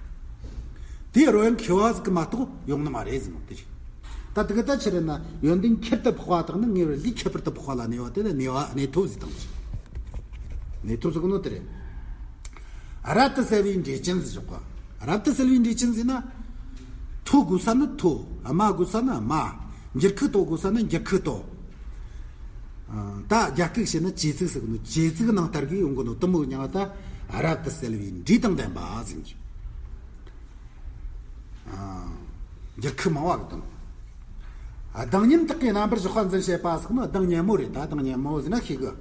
དེ་རོལ་དབྱངས་མཁས་པ་ཟིག་གི་མ་གཏོགས་ཡོང་ནི་མ་རེད་ཟེར་ནོ་དེ་རེད། ད་དེ་ག་ད་ཕྱིར་ན་ཡོན་ཏན་ཁྱད་དུ་འཕགས་པ་དག་ནི་ངེས་པར་ལས་ཁྱད་པར་དུ་འཕགས་པ་ལ་གནས་པ་དེ་ལ་གནས་པ་གནས་ཐོབ་ཟེར་དང་། གནས་ཐོབ་ཟེར་གོ་ནོ་དེ་རེད། རབ་ཏུ་གསལ་བའི་འགྲེལ་ཅན་ཟེར་བཞག་པ། རབ་ཏུ་གསལ་བའི་འགྲེལ་ཅན་ཟེར་ན། མཐོ་དགོས་ས་ནི་མཐོ། དམའ་དགོས་ས་ནི་དམའ། འགྱུར་ཁུག་དོག་དགོས་ས་ནི་འགྱུར་ཁུག་དོག། ད་རྒྱ་སྐད་བཤད་ན་ཇེ་ཙིག་ཟེར་གི་ནོ། ཇེ་ཙིག་ནང་ལྟར་གི་ཡོང་གི་ནོ་དུ་མོ་མྱང་ད་རབ་ཏུ་གསལ་བའི་འགྲེལ་དང་ལྡན་པ་ཟེར་གི། འགྱུར་ཁུག་མང་བ་གི་དང་། གདངས་སྙན་དག་གི་རྣམ་པར་གཞག་པ་འཛིན་བྱེད་པ་ཟེར་ནོ་གདངས་སྙན་མོ་རེད། ད་གདངས་སྙན་མོ་ཟེར་ན་ཤེས་གི།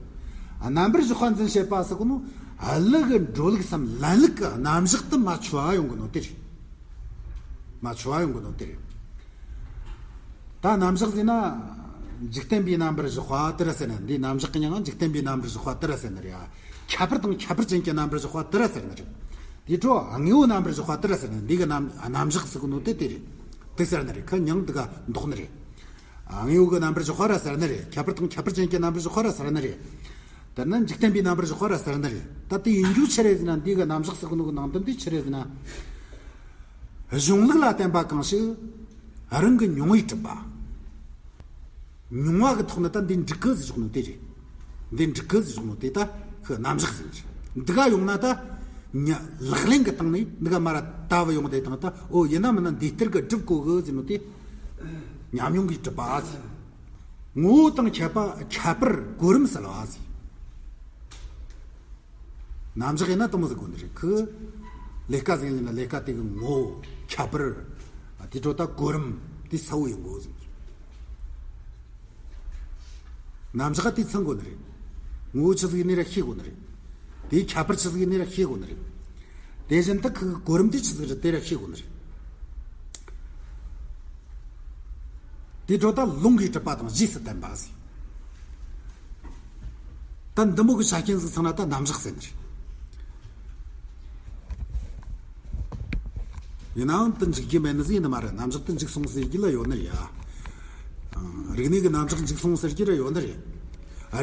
རྣམ་པར་གཞག་པ་འཛིན་བྱེད་པ་ཟེར་གི་ནོ། གླུ་གི་འགྲོ་ལུགས་སམ་ལེན་ལུགས་ཀྱི་རྣམ་གཞག་ཏུ་མ་ཆུ་བ་ཡོང་གི་ནོ་དེ་རེད། མ་ཆུ་བ་ཡོང་གི་ནོ་དེ་རེད། ད་རྣམ་གཞག་ཟེར་ན། འཇིག་རྟེན་པའི་རྣམ་པར་གཞག་པ་དེ་ར་ཟེར་ན། འདིའི་རྣམ་གཞག་གི་མྱིང་ང་འཇིག་རྟེན་པའི་རྣམ་པར་གཞག་པ་དེ་ར་ཟེར་ནི་རེད། ཁྱད་པར་དང་ཁྱད་པར་ཅན་གྱི་རྣམ་པར་གཞག་པ་དེ་ར་ཟེར་ནི་རེད། དེའི་འཕྲོ་དངོས་པོའི་རྣམ་པར་གཞག་པ་དེ་ར་ཟེར་ནི། འདི་གི་རྣམ་རྣམ་གཞག་ཟེར་གོ་ནོ་དེ་དེ་རེད། དེ་ཟེར་ནི་རེད། ཁོ་མྱིང་འདི་ག་འདོགས་ནི་རེད། དངོས་པོ་གི་རྣམ་པར་གཞག་པ་ར་ཟེར་ནི་རེད། ཁྱད་པར་དང་ཁྱད་པར་ཅན་གྱི་རྣམ་པར་གཞག་པ་ར་ཟེར་ནི་རེད། དེ་ནི་འཇིག་རྟེན་པའི་རྣམ་པར་གཞག་པ་ར་ཟེར་ནི་རེད། ད་དེ་ཡིན་རྒྱུ་ཆི་རེད་ཟེར་ན། འདི་གི་རྣམ་གཞག་ཟེར་གོ་ནོ་གི་ནང་དོན་དེ་ཆི་རེད་ཟེར་ན། གཞུང་ལུགས་ལ་བརྟེན་པ་གང་ཞིག་རང་གི་མྱོང་བས་གྲུབ་པ། མྱོང་བ་གི་ཐོག་ནས་ད་འདི་འགྲིག་གི་ཟེར་ཆོག་ནོ་དེ་རེད། འདི་འགྲིག་གི་ཟེར་ཆོག་ནོ་དེ་ད་ཁོ་རྣམ་གཞག་ཟེར་གི། འདི་ག་ཡོང་ན་ད་ཉ་ལག་ལེན་གི་སྟེང་ནས་འདི་ག་མ་ར་ལྟ་བུ་ཡོང་དེ་དང་། ད་འོ་ཡིན་ན་མིན་ན་འདི་ལྟར་གི་སྒྲུབ་དགོས་གི་ཟེར་ནོ་དེ་ཉམས་མྱོང་གིས་གྲུབ་པ་ཟེར། ངོ་བོ་དང་ཁྱད་པ་ཁྱད་པར་གོ་རིམ་གསལ་བ་ཟེར། རྣམ་གཞག་ཡིན་ན་དུ་མོ་ཟེར་དགོས་ནི་རེད། ཁོ་ལས་ཀ་ཟེར་ཡིན་ན་ལས་ཀ་དེ་གི་ངོ་བོ་ཁྱད་པར། དེ་འཕྲོ་ད་གོ་རིམ་དེ་གསལ་བོ་ཡིན་དགོས་ཟེར། རྣམ་གཞག་དེ་ཚང་དགོས་ནི་རེད། ངོ་བོ་ཆི་ཟིག་ཡིན་ནི་ར་ཤེས་དགོས་ནི་རེད། དེའི་ཁྱད་པར་ཆི་ཟིག་ཡིན་ནི་ར་ཤེས་དགོས་ནི་རེད། དེ་བཞིན་དུ་ཁོ་གི་གོ་རིམ་དེ་ཆི་ཟིག་རེད་དེ་ར་ཤེས་དགོས་ནི་རེད། དེ་འཕྲོ་ད་ལུང་གིས་གྲུབ་པ་དང་རྗེས་སུ་བསྟན་པ་ཟེར། ད་འདི་མོ་གི་ཆ་རྐྱེན་ཟིག་ཚང་ན་ད་རྣམ་གཞག་ཟེར་ནི་རེད། ཡིན་ནའང་དེ་འཇིག་རྒྱུ་མེད་ནི་ཟིག་ཡིན་ནི་མ་རེད། རྣམ་གཞག་དེ་འཇིག་སོང་ཟེར་རྒྱུ་ལ་ཡོད་ནི་རེད་ཡ། རིག་གནས་ཀྱི་རྣམ་གཞག་འཇིག་སོང་ཟེར་རྒྱུ་ར་ཡོད་ནི་རེད།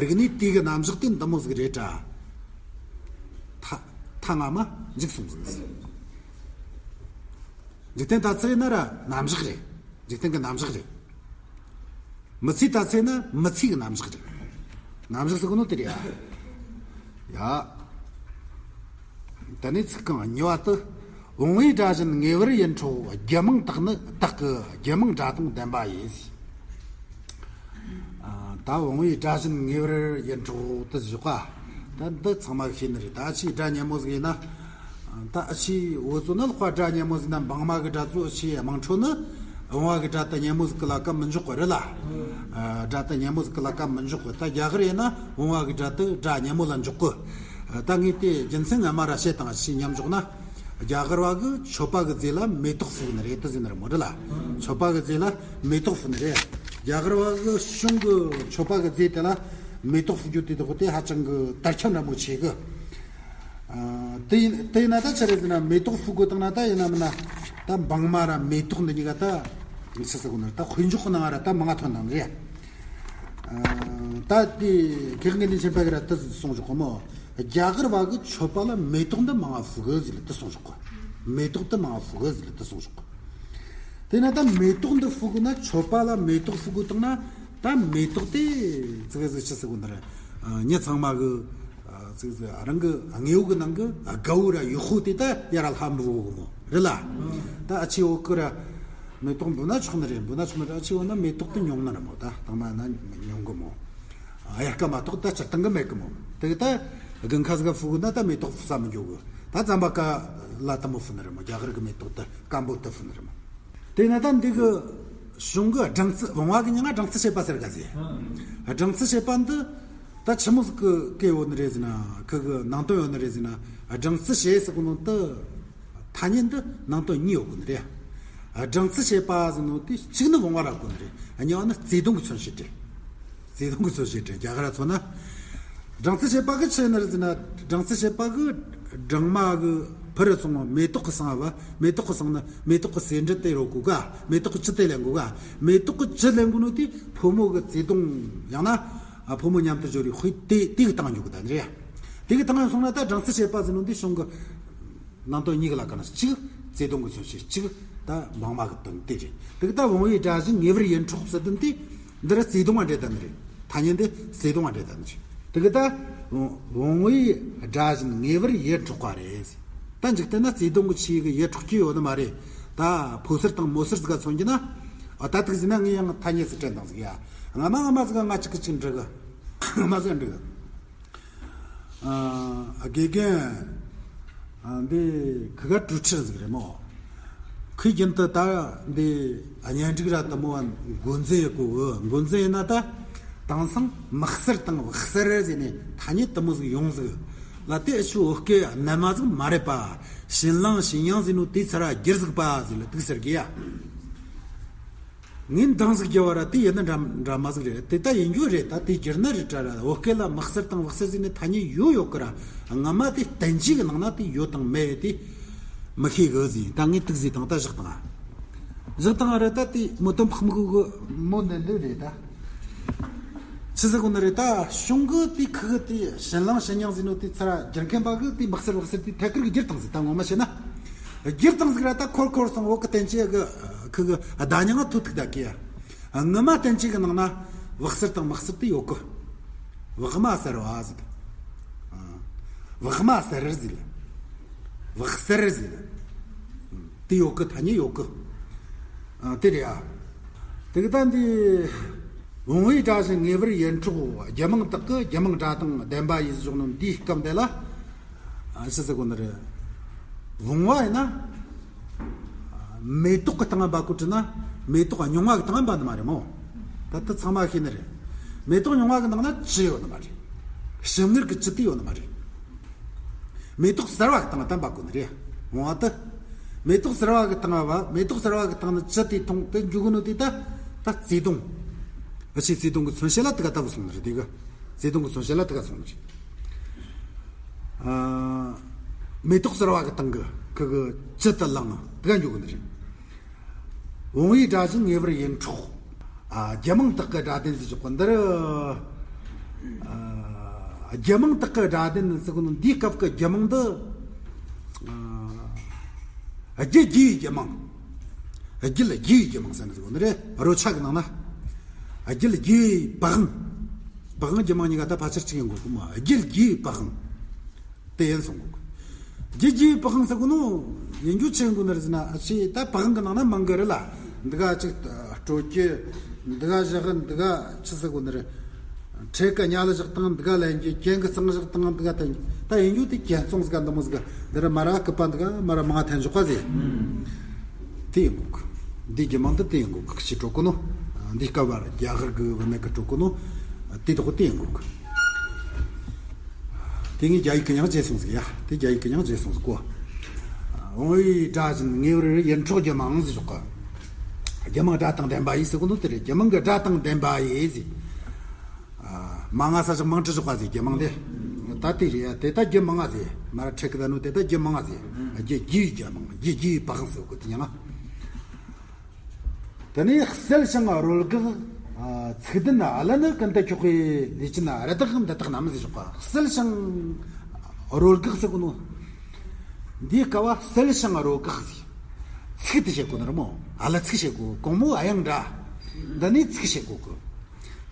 རིག་གནས་དེ་གི་རྣམ་གཞག་དེ་འདི་མོ་ཟིག་རེད་དྲ། ཐ་ཐ་སྔ་མ་འཇིག་སོང་ཟིག་ཟེར། འཇིག་རྟེན་ད་ཚེ་ན་ར་རྣམ་གཞག་རེད། འཇིག་རྟེན་གྱི་རྣམ་གཞག་རེད། མི་ཚེ་ད་ཚེ་ན་མི་ཚེ་གི་རྣམ་གཞག་རེད། རྣམ་གཞག་ཟེར་གོ་ནོ་དེ་རེད་ཨ། ཡ། ད་ནི་ཚིག་རྐང་གཉིས་པ་དུ། བུང་བའི་སྒྲ་བཞིན་ངེས་པར་ཡིད་འཕྲོག་རྒྱུད་མང་དག་ནི་དག་གི་རྒྱུད་མང་སྒྲ་དང་ལྡན་པ་ཡིན། ཨ། ད་བུང་བའི་སྒྲ་བཞིན་ངེས་པར་ཡིད་འཕྲོག་དུ་བཞག་པ། ད་འདི་ཚང་མ་ཤེས་ནི་རེད། ད་ཨ་ཆི་སྒྲ་སྙན་མོ་ཟིག་ཡིན་ན། ད་ཨ་ཆི་འུ་ཚོ་ནི་ལྷག་པ་སྒྲ་སྙན་མོ་ཟིག་ན་འབངས་མ་གི་སྒྲ་ཚོ་ཨ་ཆི་དམངས་ཁྲོད་ནི་བུང་བ་གི་སྒྲ་དེ་སྙན་མོ་ཟིག་གི་ལ་ཀ་མི་འཇོག་གི་རེད་ལ། ཨ། སྒྲ་དེ་སྙན་མོ་ཟིག་གི་ལ་ཀ་མི་འཇོག་གི། ད་རྒྱ་གར་ཡིན་ན་བུང་བ་གི་སྒྲ་དེ་སྒྲ་སྙན་མོ་ལ་འཇོག་གི། ད་ངས་དེ་རྒྱུ་མཚན་ངོ་མ་ར་བཤད་དང་ཨ་ཆི་མཉམ་འཇོག་ན། རྒྱ་གར་བ་གི་མཆོད་པ་གི་རྫས་ལ་མེ་ཏོག་ཕུལ་ནི་རེད་དུ་ཟེར་ནི་རེད་མོ་རེད་ལ། མཆོད་པ་གི་རྫས་ལ་མེ་ཏོག་ཕུལ་ནི་རེད། རྒྱ་གར་བ་གི་གཞུང་གི་མཆོད་པ་གི་རྫས་དེ་ལ་མེ་ཏོག་ཕུལ་རྒྱུ་དེ་དག་དེ་ཧ་ཅང་གི་དར་ཁྱབ་འདྲ་མོ་ཆེ་གི། ཨ། དེ་ཡིན་དེ་ཡིན་ན་ད་ཆི་རེད་ཟེར་ན། མེ་ཏོག་ཕུལ་དགོས་བཏང་ན་ད་ཡིན་ན་མིན་ན་ད་འབངས་མ་ར་མེ་ཏོག་འདི་གཉིས་ཀ་ད་ཆི་ཟེར་དགོས་ནི་རེད། ད་དཔེ་འཇོག་གི་ནང་ར་ད་མང་ང་ཐོན་དང་རེད། ཨ། ད་དེ་གེགས་ངན་ནས་ཆེན་པ་གི་ར་ད་གསུངས་བཞག་གོ་མོ། རྒྱ་གར་བ་གི་མཆོད་པ་ལ་མེ་ཏོག་འདི་མང་ང་ཕུལ་གི་ཟེར་ལ་ད་གསུངས་བཞག་གོ། མེ་ཏོག་འདི་མང་ང་ཕུལ་གི་ཟེར་ལ་ད་གསུངས་བཞག་གོ། དེ་ན་ད་མེ་ཏོག་འདི་ཕུལ་དགོས་ན། མཆོད་པ་ལ་མེ་ཏོག་ཕུལ་དགོས་བཏང་ན། ད་མེ་ཏོག་དེ་ཙི་གེ་ཟིག་ཆི་ཟེར་དགོས་ནི་རེད། ཨ། མྱི་ཚང་མ་གི་ཨ། ཙི་གེ་ཟིག་རང་གི་དངོས་པོ་གི་ནང་གི་ཨ་དགའ་བོ་ར་ཡག་པོ་དེ་ད་ཡར་ལྷ་འབུལ་གོ་གི་མོ་རེད་ལ། ད་ཨ་ཆི་འོ་ཀི་ར་མེ་ཏོག་འབུལ་ན་ཆོག་ནི་རེད། འབུལ་ན་ཆོག་ནི་རེད། ཨ་ཆི་འོ་ན་མེ་ཏོག་དེ་ཉུང་ནི་རེད་མོ། ད་དང་མ་ན་ཉུང་གི་མོ། ཨ། དབྱར་ཁ་མ་གཏོགས་ད་སྤྱིར་བཏང་གི་མེད་གི་མོ། དེ་གི་ད་དགུན་ཁ་ཟིག་ག་ཕུལ་དགོས་ན་ད་མེ་ཏོག་ཕུལ་ས་མི་འགྱོ་གི། ད་རྩམ་པ་ཀ་ལ་དུ་མོ་ཕུལ་ནི་རེད་མོ། རྒྱ་གར་གི་མེ་ཏོག་དེ་སྐམ་པོ་དེ་ཕུལ་ནི་རེད་མོ། དེ་ན་ད་འདི་གི་གཞུང་གི་སྦྲང་རྩི། བུང་བ་གི་མྱིང་ང་སྦྲང་རྩི་བྱེད་པ་ཟེར་ག་ཟེ། སྦྲང་རྩི་བྱེད་པ་འདི་ད་ཆི་མོ་ཟིག་གི་སྐད་ཡོད་ནི་རེད་ཟེར་ན། ཁི་གི་ནང་དོན་ཡོད་ནི་རེད་ཟེར་ན། སྦྲང་རྩི་བྱེད་ཟེར་གོ་ནོ་དེ། ཐ་སྙད་འདི་ནང་དོན་གཉིས་ཡོད་དགོས་ནི་རེད། སྦྲང་རྩི་བྱེད་པ་ཟེར་ནོ་དེ་གཅིག་ནི་བུང་བ་ར་དགོས་ནི་རེད། གཉིས་པ་ནི་བརྩེ་དུང་གི་མཚོན་བྱེད་རེད། བརྩེ་དུང་གི་མཚོན་བྱེད་རེད། རྒྱ་གར་ར་མཚོན་ན། སྦྲང་རྩི་བྱེད་པ་གི་ཆི་ནི་རེད་ཟེར་ན། སྦྲང་རྩི་བྱེད་པ་གི་སྦྲང་མ་གི་ཕུ་རུ་སོང་བ་མེ་ཏོག་གི་སང་བ། མེ་ཏོག་གི་སང་ན་མེ་ཏོག་གི་ཟེའུ་འབྲུ་དེ་རོ་གོ་ག་མེ་ཏོག་གི་བཅུད་དེ་ལེན་གོ་ག་མེ་ཏོག་གི་བཅུད་ལེན་གོ་ནོ་དེ་ཕོ་མོ་གི་བརྩེ་དུང་ཡང་ན་ཕོ་མོ་མཉམ་དུ་འབྱོར་བའི་དཔེ་དེ་དེ་གི་སྟེང་འཇུག་གི་ད་ནི་རེད། དེ་གི་སྟེང་སོང་ན་ད་སྦྲང་རྩི་བྱེད་པ་ཟེར་ནོ་འདི་གཞུང་གི་ནང་དོན་གཉིས་ཀྱི་ལ་ཀ་ན། གཅིག་བརྩེ་དུང་གི་མཚོན་བྱེད། གཅིག་ ད་འབངས་མ་གི་དོན་དེ་རེད། དེ་གི་ད་བུང་བའི་སྒྲ་བཞིན་ཉེ་བར་ཡིད་འཕྲོག་ཟེར་དོན་དེ་འདི་ར་བརྩེ་དུང་བ་འདྲེ་དམ་རེད། ཐ་སྙད་འདི་བརྩེ་དུང་བ་འདྲེ་དམ་རེད། དེ་གི་ད་བུང་བའི་སྒྲ་བཞིན་ཉེ་བར་ཡིད་འཕྲོག་པ་རེད། ད་འཇིག་རྟེན་ན་བརྩེ་དུང་གི་ཆེ་གི་ཡིད་འཕྲོག་རྒྱུ་ཡོད་ནི་མ་རེད། ད་ཕོ་གསར་དང་མོ་གསར་ཟིག་ག་མཚོན་རྒྱུ་ན། ཨ་ད་དུག་ཟིན་ན་ངས་ཡང་ཐ་སྙད་ཟིག་དྲན་དང་ཟིག་ཡ། ང་མ་ང་མ་ཟིག་ག་ང་གཅིག་གི་གཅིག་འགྲིག་གི། ང་མ་ཟིག་འགྲིག་གི། ཨ་དགེ་རྒན། ཨ་འདི་ཁི་ག་གྲུ་ཁྲིར་ཟིག་རེད་མོ། ཁོས་རྒྱུན་དུ་ད་འདི་གཉེན་སྒྲིག་ར་དུ་མོ་འགོ་འཛིན་ཡེ་གོ་གི། འགོ་འཛིན་ཡེ་ན་ད་དེང་སང་མི་གསར་དང་བག་གསར་ཟེར་ནས་ཐ་སྙད་དུ་མོ་ཟིག་ཡོང་ཟིག་ལ། དེ་ཨ་ཆུ་བོད་སྐད་རྣལ་མ་ཟིག་མ་རེད་པ། ཞིན་ལང་ཞིན་ཡང་ཟེར་ནོ་དེ་ཚར་བ་སྒྱུར་ཟིག་པ་ཟེར་ལ་དུག་ཟེར་གི་ཡ། ངས་འདང་ཟིག་རྒྱབ་པ་ར་དེ་ཡིན་ན་འདྲ་འདྲ་མ་ཟིག་རེད། དེ་ད་ཡིན་རྒྱུ་རེད། ད་དེ་བསྒྱུར་ན་རེད་དྲ་ར། བོད་སྐད་ལ་མི་གསར་དང་བག་གསར་ཟེར་ནས་ཐ་སྙད་ཡོད་ཡོད་གི་ར། སྔ་མ་དེ་བསྟན་བཅོས་གི་ནང་ན་དེ་ཡོད་དང་མེད་དེ་མི་ཤེས་གི་ཟིག་ད་ངས་དུག་ཟིག་དང་ད་བཞག་དང་། བཞག་དང་རེད། ད་དེ་མོ་དོན་ཕག་མི་གུ་གི་མོ་འདི་འདི་རེད་ད། ཆི་ཟེར་གོ་ནི་རེད། ད་གཞུང་གི་དེ་ཁི་གི་དེ་ཞིན་ལང་ཞིན་ཡང་ཟེར་ནོ་དེ་ཚར་བ་སྒྱུར་མཁན་པ་གི་དེ་མི་གསར་བག་གསར་དེ་ཐད་ཀར་གི་བསྒྱུར་དང་ཟིག་ད་ངོ་མ་བཤད་ན། བསྒྱུར་དང་ཟིག་ར་ད་འཁོར་འཁོར་སོང་། འོག་གི་བསྟན་བཅོས་གི་ཁི་གི་བརྡ་རྙིང་ང་ཐུག་ཐུག་ད་གི་ཡ། སྔ་མ་བསྟན་བཅོས་གི་ནང་ན་བག་གསར་དང་མི་གསར་དེ་ཡོད་གི། བག་མ་གསར་བ་ཟིག་ཨ། བག་མ་གསར་ཟིག་བག་གསར་ཟིག་དེ་ཡོད་གི། ཐ་སྙད་ཡོད་གི། ཨ་དེ་རེད་ཨ། དེ་གི་ད་འདི་བུང་བའི་སྒྲ་བཞིན་ཉེ་བར་ཡིད་འཕྲོག་རྒྱུད་མང་དག་གི་རྒྱུད་མང་སྒྲ་དང་ལྡན་པ་ཡི་ཟེར་ནོ་འདིའི་སྐབས་འདི་ལ། ཨ་ཆི་ཟེར་གོ་ནི་རེད། བུང་བ་ཡིན་ན། མེ་ཏོག་གི་སྟེང་འབབ་གོ་དྲི་ན། མེ་ཏོག་རྙིང་བ་གི་སྟེང་འབབ་ནི་མ་རེད་མོ། ད་ལྟ་ཚང་མ་ཤེས་ནི་རེད། མེ་ཏོག་རྙིང་བ་གི་ནང་ན་བཅུད་ཡོད་ནི་མ་རེད། ཞིམ་མངར་གི་བཅུད་དེ་ཡོད་ནི་མ་རེད། མེ་ཏོག་གསར་བ་གི་སྟེང་ད་འབབ་གོ་ནི་རེད། བུང་བ་དེ། མེ་ཏོག་གསར་བ་གི་སྟེང་བ། མེ་ཏོག་གསར་བ་གི་སྟེང་ནས་བཅུད་དེ་འཐུང་དེ་འཇུག་གོ་ནོ་དེ་ད་ད་བརྩེ་དུང་། ཨ་ཆེ་བརྩེ་དུང་གི་མཚོན་བྱེད་ལ་དེ་ག་ལྟ་བུ་སོང་ནི་རེད། དེ་གི་བརྩེ་དུང་གི་མཚོན་བྱེད་ལ་དེ་ག་སོང་ནི་རེད། ཨ། མེ་ཏོག་གསར་བ་གི་སྟེང་གི་ཁི་གི་བཅུད་དེ་བླངས་ནས་དེ་ག་འཇུག་གི་ནི་རེད། བུང་བའི་སྒྲ་བཞིན་ཉེ་བར་ཡིད་འཕྲོག་ཨ། རྒྱུད་མང་དག་གི་སྒྲ་ལྡན་ཟེར་གྱི་གོ་འདིར། ཨ། རྒྱུད་མང་དག་གི་སྒྲ་ལྡན་ཟེར་གོ་ནོ་འདིའི་སྐབས་ཀྱི་རྒྱུད་མང་འདི། ཨ། རྒྱུད་རྒྱུའི་རྒྱུད་མང་། རྒྱུད་རྒྱུའི་རྒྱུད་མང་ཟེར་ནས་ཟེར་གོ་ནི་རེད། རོལ་ཆ་གི་ནང་ན། རྒྱུད་རྒྱུའི་པི་ཝང་། པི་ཝང་རྒྱུད་མང་གཉིས་ཀ་ད་ཕལ་ཆེར་གཅིག་ཡིན་དགོས་གི་མོ། རྒྱུད་རྒྱུའི་པི་ཝང་། དེ་ཡིན་གསུང་གོ་གི། རྒྱུད་རྒྱུའི་པི་ཝང་ཟེར་གོ་ནོ། ཡིན་རྒྱུ་ཆི་ཡིན་དགོས་ནི་རེད་ཟེར་ན། ཨ་ཆེ་ད་པི་ཝང་གི་ནང་ན་མང་གི་རེད་ལ། འདི་ག་ཅིག་སྤྲོད་རྒྱུ། འདི་ག་བཞག་གི། འདི་ག་ཆི་ཟེར་གོ་ནི་རེད། ཁྲེ་གི་ཉ་ལ་བཞག་སྟངས་འདི་ག་ལེན་རྒྱུ། གྱེན་གི་གཙང་བཞག་སྟངས་འདི་ག་བསྟན་རྒྱུ། ད་ཡིན་རྒྱུ་དེ་གྱེན་གཙང་ཟིག་ག་འདི་མོ་ཟིག་ག་འདི་ར་མ་ར་སྐུད་པ་འདི་ག་མ་ར་མང་ཐན་འཇོག་པ་ཟེར། དེ་ཡིན་དགོས་གི། འདི་རྒྱུད་མང་འདི་དེ་ཡིན་དགོས་གི། ཁྱི་སྤྲོད་གོ་ནོ། འདི་སྐབས་བར་རྒྱ་གར་གི་བུད་མེད་གི་སྤྲོད་གོ་ནོ། དེ་དག་དེ་ཡིན་དགོས་གི། དེ་ངས་རྒྱ་ཡིག་གི་མྱིང་བརྗེས་སོང་ཟིག་ཡ། དེ་རྒྱ་ཡིག་གི་མྱིང་བརྗེས་སོང་ཟིག་གོ། བུང་བའི་སྒྲ་བཞིན་ཉེ་བར་ཡིད་འཕྲོག་རྒྱུད་མང་ཟེར་ཞོག་གི། རྒྱུད་མང་སྒྲ་དང་ལྡན་པ་ཡི་ཟེར་གོ་ནོ་དེ་རེད། རྒྱུད་མང་གི་སྒྲ་དང་ལྡན་པ་ཡི་ཟེར། ཨ། མང་ང་ས་ཞིག་མང་དྲི་ཞོག་པ་ཟེར། རྒྱུད་མང་དེ། ད་དེ་རེད་ཡ། དེ་ད་རྒྱུད་མང་ང་ཟེར། མ་ར་ཁྲེ་གི་ད་ནོ་དེ་ད་རྒྱུད་མང་ང་ཟེར། རྒྱུད་རྒྱུའི་རྒྱུད་མང་། རྒྱུད་རྒྱུའི་པི་ཝང་ཟེར་གོ་དེ་ཉང་ང་། དེ་ནས་གསལ་ཞིང་རོལ་དགག་ཚིག་ལྡན་ཨ་ལ་ནི་ཀུན་ཏུ་འཁྱོག་པའི་ལུས་ཅན་རི་དྭགས་འདི་དག་རྣམས་ཟེར་ཞོག་པ། གསལ་ཞིང་རོལ་དགག་ཟེར་གོ་ནོ། འདིའི་སྐབས་བ་གསལ་ཞིང་རོལ་དགག་ཟེར། ཚིག་དེ་བཤད་གོ་ནི་རེད་མོ། ཨ་ལ་ཚིག་བཤད་གོ། གོང་མོ་ཨ་ཡང་འདྲ། འདི་ནས་ཚིག་བཤད་གོ་གི།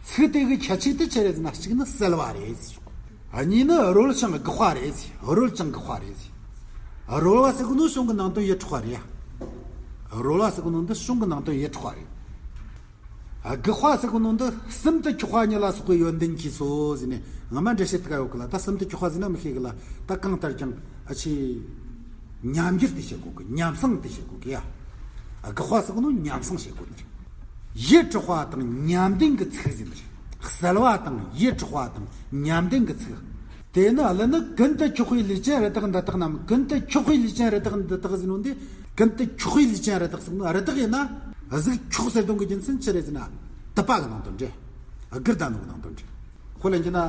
ཚིག་དེ་གི་ཁྱད་ཆོས་དེ་ཆི་རེད་ཟེར་ན། གཅིག་ནི་གསལ་བ་རེད་ཟེར་ཞོག། གཉིས་ནི་རོལ་ཞིང་དགག་པ་རེད་ཟེར། རོལ་ཅིང་དགག་པ་རེད་ཟེར། རོལ་བ་ཟེར་གོ་ནོ་གཞུང་གི་ནང་དོན་ཡིད་འཕྲོག་པ་རེད་ཡ། རོལ་བ་ཟེར་གོ་ནོ་འདི་གཞུང་གི་ནང་དོན་ཡིད་འཕྲོག་པ་རེད། དགག་པ་ཟེར་གོ་ནོ་འདི་སུམ་དུ་འཁྱོག་པ་ཉིད་ལ་སོགས་པའི་ཡོན་ཏན་གྱིས་སོ་ཟེར་ནས་སྔ་མ་འགྲེལ་བཤད་དེ་ག་ཡོད་གི་ལ། ད་སུམ་དུ་འཁྱོག་པ་ཟེར་ན་མི་ཤེས་གི་ལ། ད་གང་ལྟར་ཀྱང་ཨ་ཆེ། ཉམས་འགྱུར་དེ་བྱེད་དགོས་གི། ཉམས་སང་དེ་བྱེད་དགོས་གི་ཡ། དགག་པ་ཟེར་གོ་ནོ་ཉམས་སང་བྱེད་དགོས་ནི་རེད། ཡིད་འཕྲོག་པ་དང་ཉམས་ལྡན་གྱི་ཚིག་ཟེར་ནི་རེད། གསལ་བ་དང་ཡིད་འཕྲོག་པ་དང་ཉམས་ལྡན་གྱི་ཚིག། དེ་ནི་ཨ་ལ་ནི་ཀུན་ཏུ་འཁྱོག་པའི་ལུས་ཅན་རི་དྭགས་འདི་དག་རྣམས། ཀུན་ཏུ་འཁྱོག་པའི་ལུས་ཅན་རི་དྭགས་འདི་དག་ཟེར་ནོ་འདི། ཀུན་ཏུ་འཁྱོག་པའི་ལུས་ཅན་རི་དྭགས་ཟེར་ནོ། རི་དྭགས་ཡིན་ན་གཟུགས་འཁྱོག་ཟེར་དོན་གྱི་རྒྱུ་མཚན་ཆི་རེད་ཟེར་ན། དུད་པ་གི་ནང་དོན་རེད། ཨ་གུར་ད་ནོ་གི་ནང་དོན་རེད། དཔེ་ལེན་རྒྱུ་ན།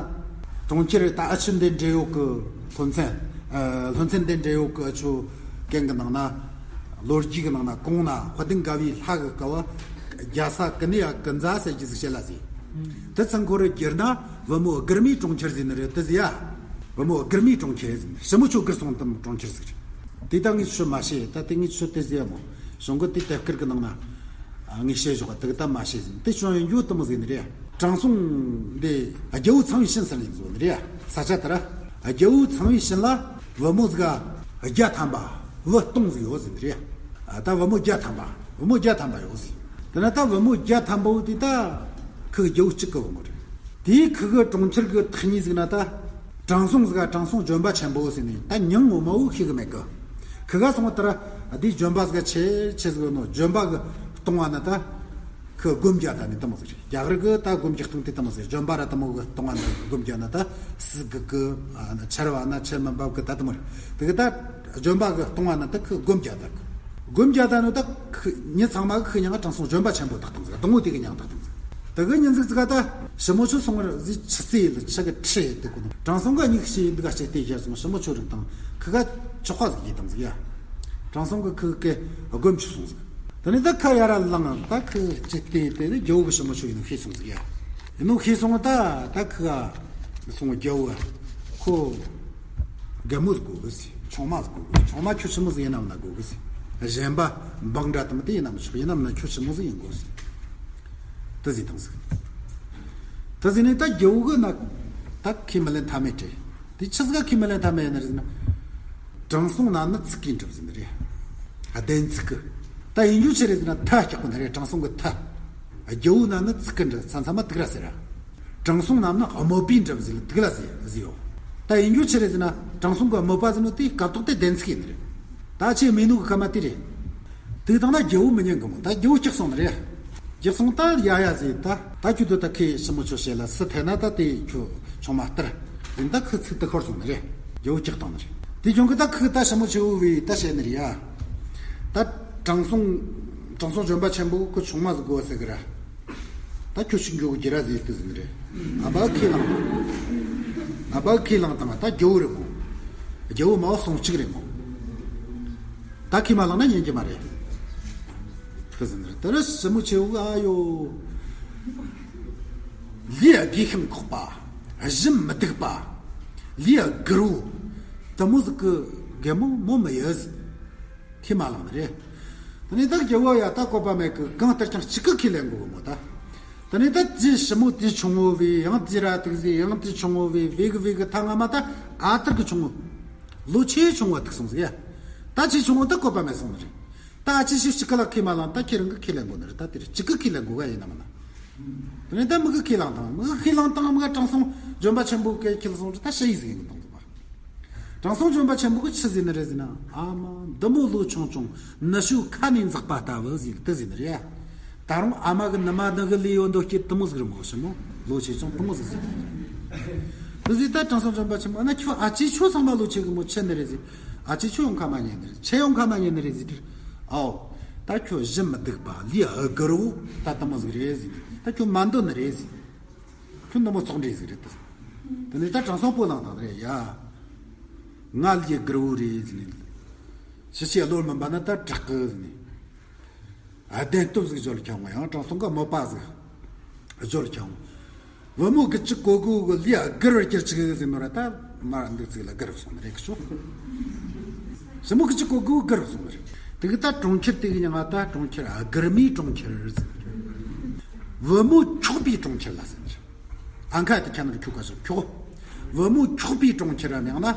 གྲོང་ཁྱེར་ད་ཨ་ཆུ་འདི་འབྲེལ་ཡོད་གི་ལྷོ་མཚན། ཨ་ལྷོ་མཚན་འདི་འབྲེལ་ཡོད་གི་ཨ་ཆུ་གན་གི་ནང་ན། ལོ་རྒྱུས་གི་ནང་ན་གོང་ན་དཔལ་ལྡན་དགའ་བའི་ལྷ་གི་སྐབས་བ། རྒྱ་ས་ཀུ་ནི་ཡ་ཀུན་ཛ་ཟེར་གྱི་ཟིག་བཤད་ལ་ཟེར། དེ་ཚང་ཁོ་རེ་བསྒྱུར་ན་བུ་མོ་སྒིར་མའི་གྲོང་ཁྱེར་ཟེར་ནི་རེད། དེ་ཟེར་ཡ། བུ་མོ་སྒིར་མའི་གྲོང་ཁྱེར་ཟེར་ནི། ཞི་མོ་ཆོ་སྒིར་སོང་དམ་གྲོང་ཁྱེར་ཟིག་རེད། དེ་ད་ངས་ཆུ་མ་ཤེས། ད་དེ་ངས་ཆུ་དེ་ཟེར་མོ། གཞུང་གི་དེ་དེབ་དཀར་གི་ནང་ན་ངས་བཤད་ཞོག་དེ་གི་ད་མ་བཤད་ཟིན་དེ་བྱུང་ཡོད་འགྱོ་དུ་མོ་ཟིན་རེད། དྲང་སྲོང་འདི་རྒྱལ་པོ་ཚངས་པའི་བྱིན་ཟེར་ནས་བཟོ་ནི་རེད། ས་ཆ་དེར་རྒྱལ་པོ་ཚངས་པའི་བྱིན་ལ་བུ་མོ་ཟིག་བརྒྱ་ཐམ་པ་བུ་སྟོང་ཟིག་ཡོད་ཟིན་རེད། ད་བུ་མོ་བརྒྱ་ཐམ་པ་བུ་མོ་བརྒྱ་ཐམ་པ་ཡོད་ཟིན། དེ་ན་ད་བུ་མོ་བརྒྱ་ཐམ་པ་བོ་དེ་ད་ཁུ་རྒྱལ་པོ་གཅིག་གི་བུ་མོ་རེད། དེའི་ཁུ་གི་གྲོང་ཁྱེར་གི་ཐག་ཉེ་ཟིག་ན་ད་དྲང་སྲོང་ཟིག་དྲང་སྲོང་ལྗོན་པ་ཆེན་པོ་ཟེར་ནས་ད་མྱིང་ངོ་མ་བོ་ཤེས་གི་མེད་གི། ཁུ་ག་སོང་བ་དེར་དེའི་ལྗོན་པ་ཟིག་ཆེ་ཆེ་ཟིག་ནོ་ལྗོན་པ་གི་སྟོང་བ་ན་ད་ཁུ་སྒོམ་རྒྱག་ད་ནི་དེ་མོ་ཟིག་རེད། རྒྱ་གར་གི་ད་སྒོམ་རྒྱག་སྟངས་དེ་དེ་མོ་ཟིག་ལྗོན་པ་ར་དེ་མོ་གི་སྟོང་བ་ན་སྒོམ་རྒྱག་ན་ད་སི་གི་གི་ཆར་བ་ན་ཆར་མི་འབབ་གི་ད་དེ་མོ་རེད། དེ་གི་ད་ལྗོན་པ་གི་སྟོང་བ་ན་ད་ཁུ་སྒོམ་རྒྱག་ད་གི། སྒོམ་རྒྱག་ད་ནོ་ད་ཁུ་མྱི་ཚང་མ་གི་ཁུ་མྱིང་ང་དྲང་སྲོང་ལྗོན་པ་ཆེན་པོ་བཏགས་བཏང་ཟིག་སྡོང་བོ་དེ་གི་མྱིང་བཏགས་བཏང་ཟིག་དེ་གི་ཉིན་ཟིག་ཙི་ག་ད་ཞི་མོ་ཆོ་སོང་བར་ཟིག་ཆུ་རྩེ་ལ་ཆུ་གི་ཁྲི་དེ་གོ་ནོ་དྲང་སྲོང་གི་མྱིག་ཤེས་འདི་ག་ཅིག་དེ་ཤར་སོང་། ཞི་མོ་ཆོ་རིག་དང་ཁུ་ག་ཆོག་པ་ཟིག་ཡིན་དང་ཟིག་ཡ། དྲང་སྲོང་གི་ཁུ་གི་སྒོམ་ཆུ་སོང་ཟིག་དེ་ནས་ད་ཁ་ཡར་ལངས་ད་ཁུ་ཅི་སྟེ་དེ་ནི་རྒྱལ་པོ་གི་ཞི་མོ་ཆོ་ཡིན་ནོ་ཤེས་སོང་ཟིག་ཡ། ཡིན་ནོ་ཤེས་སོང་ད་ད་ཁུ་ག་སོང་རྒྱལ་པོ་ཁོ། རྒན་མོ་ཟིག་དགོས་གི་ཟེར། ཆུང་མ་ཟིག་དགོས་གི། ཆུང་མ་ཁྱོད་ཆི་མོ་ཟིག་ཡིན་ནམ་ན་དགོས་གི་ཟེར། གཞན་པ་འབངས་འདྲ་དམ་དེ་ཡིན་ནམ་ཆོག་ཡིན་ནམ་ན་ཁྱོད་ཆི་མོ་ཟིག་ཡིན་དགོས་ཟེར། དེ་ཟིག་དང་ཟིག་དེ་ཟིག་ནས་ད་རྒྱལ་པོ་གི་ན་ད་ཁས་མི་ལེན་ཐབས་མེད་དྲི། དེ་ཆི་ཟིག་ག་ཁས་མི་ལེན་ཐབས་མེད་ཡིན་ན་རེད་ཟེར་ན། དྲང་སྲོང་རྣམས་ནི་ཚིག་གིས་འགྲུབ་ཟེར་ནི་རེད། ཨ་བདེན་ཚིག་གི། ད་ཡིན་རྒྱུ་ཆི་རེད་ཟེར་ན་མཐའ་སྐྱག་པ་ནི་རེད། དྲང་སྲོང་གི་མཐའ། རྒྱལ་པོ་རྣམས་ནི་ཚིག་གིས་འགྲུབ་ས་མཚམས་མ་དུག་ར་ཟེར་ར། དྲང་སྲོང་རྣམས་ནི་དམོད་པས་འགྲུབ་ཟེར་ལ་དུག་ལ་ཟེར་ཟེར་ཡོད། ད་ཡིན་རྒྱུ་ཆི་རེད་ཟེར་ན་དྲང་སྲོང་གི་དམོད་པ་ཟེར་ནོ་དེ་སྐབས་ཐོག་དེ་བདེན་ཚིག་ཡིན་ནི་རེད། ད་ཆེས་མེད་ནོ་གི་ཁ་མ་དེ་རེད། དུག་བཏང་ན་རྒྱལ་པོ་མི་ཉན་གི་མོ། ད་རྒྱལ་པོ་སྐྱག་སོང་ནི་རེད། སྐྱག་སོང་ད་ཡ་ཡ་ཟེར་ད་ད་ཁྱོད་དུ་ད་ཁའི་ཞི་མོ་ཆོ་བཤད་ལ་སུ་ཐད་ན་ད་དེ་ཁྱོད་ཆུང་མ་སྟེར། ཡིན་ད་ཁུ་ཚིག་ད་ཤོར་སོང་ནི་རེད། རྒྱལ་པོ་སྐྱག་བཏང་ནི་རེད། དེ་ཀྱང་གི་ད་ཁུ་ད་ཞི་མོ་ཆོ་བོ་བས་ད་བཤད་ནི་རེད་ཡ། ད་དྲང་སྲོང་དྲང་སྲོང་ལྗོན་པ་ཆེན་པོ་ཁོ་ཆུང་མ་ཟིག་དགོས་ཟེར་གི་ར། ད་ཁྱོད་ཤིག་འགྱོ་གི་ར་ཟེར་དུ་ཟིན་རེད། ཨ་བ་ཁས་བླངས་དང་། ཨ་བ་ཁས་བླངས་དང་ད་རྒྱལ་པོ་རེད་མོ། རྒྱལ་པོ་མ་བ་སོང་གཅིག་རེད་མོ། ད་ཁས་མ་བླངས་ན་ཉན་གྱི་མ་རེད། དུ་ཟིན་རེད། དེ་ར་ཞི་མོ་ཆེ་བོ་ཨ་ཡོ། ལས་དགེ་ཞིང་ལྐོག་པ། གཞི་མི་སྡིག་པ། ལས་སྒུར་བོ། དེ་མོ་ཟིག་གི་རྒན་མོ་མོ་མི་ཡོད་ཟིན། ཁས་མ་བླངས་ནི་རེད། དེ་ནས་ད་རྒྱལ་པོ་ཡ་ད་བཀོད་པ་མེད་གི་གང་ལྟར་ཀྱང་གཅིག་གི་ཁས་ལེན་དགོས་གི་མོ་ད། དེ་ནས་ད་ཅི་ཞི་མོ་དེ་ཆུང་ངུ་བས་ཡང་དེ་ར་དུག་ཟེར་ཡང་དེ་ཆུང་ངུ་བས་བེ་གི་བེ་གི་ཐ་ང་མ་ད་ཨ་ཐར་གི་ཆུང་ངུ། ལོ་ཆེས་ཆུང་བ་དུག་སོང་ཟེར་ཡ། ད་ཆེས་ཆུང་བ་ད་བཀོད་པ་མེད་སོང་ནི་རེད། ད་ཨ་ཅི་ཞིག་གཅིག་གི་ལ་ཁས་མ་བླངས་ད་ཁྱེད་རང་གི་ཁས་ལེན་དགོས་ནི་རེད། ད་དེ་རེད་གཅིག་གི་ཁས་ལེན་དགོས་ག་ཡིན་ན་མིན་ན། དེ་ནས་ད་མི་གི་ཁས་བླངས་དང་མི་གི་ཁས་བླངས་དང་མི་ག་དྲང་སྲོང་ལྗོན་པ་ཆེན་པོ་གི་ཁས་སོང་རེད། ད་ཤི་ཡི་ཟིག་ཡིན་གི་དང་ཟིག་པ། དྲང་སྲོང་ལྗོན་པ་ཆེན་པོ་གི་ཆི་ཟིན་ནི་རེད་ཟེར་ན། ཨ་མ་འདི་མོ་ལོ་ཆུང་ཆུང་ནུ་ཞོ་ཁ་ནས་འཛག་པ་ལྟ་བུ་ཟིག་དེ་ཟིན་ནི་རེད། ད་རུང་ཨ་མ་གི་ནུ་མ་ནུ་གི་ལས་ཡོད་འདོད་སྐྱེ་དུ་མོ་ཟིག་རེད་མོ། ཞི་མོ་ལོ་ཆེ་ཆུང་དུ་མོ་ཟིག་ཟིན་ནི་རེད། དེ་ཟིག་ད་དྲང་སྲོང་ལྗོན་པ་ཆེན་པོ་ཨ་ན་ཁྱོད་ཨ་ཅེ་ཁྱོད་ཚང་མ་ལོ་ཆེ་གི་མོ་ཆི་ནི་རེད་ཟིན། ཨ་ཅེ་ཁྱོད་ཡང་ཁ་མ་ཉན་ནི་རེད། ཆེ་ཡང་ཁ་མ་ཉན་ནི་རེད་ཟིན་དེར། ཨའོ། ད་ཁྱོད་གཞི་མི་སྡིག་པ་ལས་སྒུར་བོ་ད་དུ་མོ་ཟིག་རེད་ཟིན། ད་ཁྱོད་མ་འདོད་ནི་རེད་ཟིན། ཁྱོད་འདི་མོ་ཚོགས་འདྲེས་ཟིག་རེད་དེ། དེ་ནས་ད་དྲང་སྲོང་པོ་ལངས་དང་རེད་ཡ། ང་ལས་སྒུར་བོ་རེད་ཟིན། ཕྱི་ཕྱི་བློར་མིན་པ་ན་ད་དྲག་གི་ཟིན། ཨ་བདེན་སྟོབས་ཟིག་བརྗོད་ཁྱང་བ་ཡང་དྲང་སྲོང་གི་དམོད་པ་ཟིག་བརྗོད་ཁྱང་། བུ་མོ་གི་ཅི་གོ་གོ་གི་ལས་སྒུར་བར་གྱུར་ཅིག་ཟིན་མོ་ར་ད་མ་འདི་ཚིག་ལ་སྒུར་སོང་རེད་ཤོག་ཞི་མོ་གི་ཅི་གོ་གོ་སྒུར་སོང་རེད། དེ་གི་ད་གྲོང་ཁྱེར་དེ་གི་མྱིང་ང་ད་གྲོང་ཁྱེར་ཨ་སྒུར་མའི་གྲོང་ཁྱེར་ཟེར། བུ་མོ་འཁྱོག་པའི་གྲོང་ཁྱེར་ལ་ཟེར། ཨང་ཁ་དེ་ཁྱ་ནར་འཁྱོག་ག་ཟེར་འཁྱོག་བུ་མོ་འཁྱོག་པའི་གྲོང་ཁྱེར་ར་མྱིང་ན་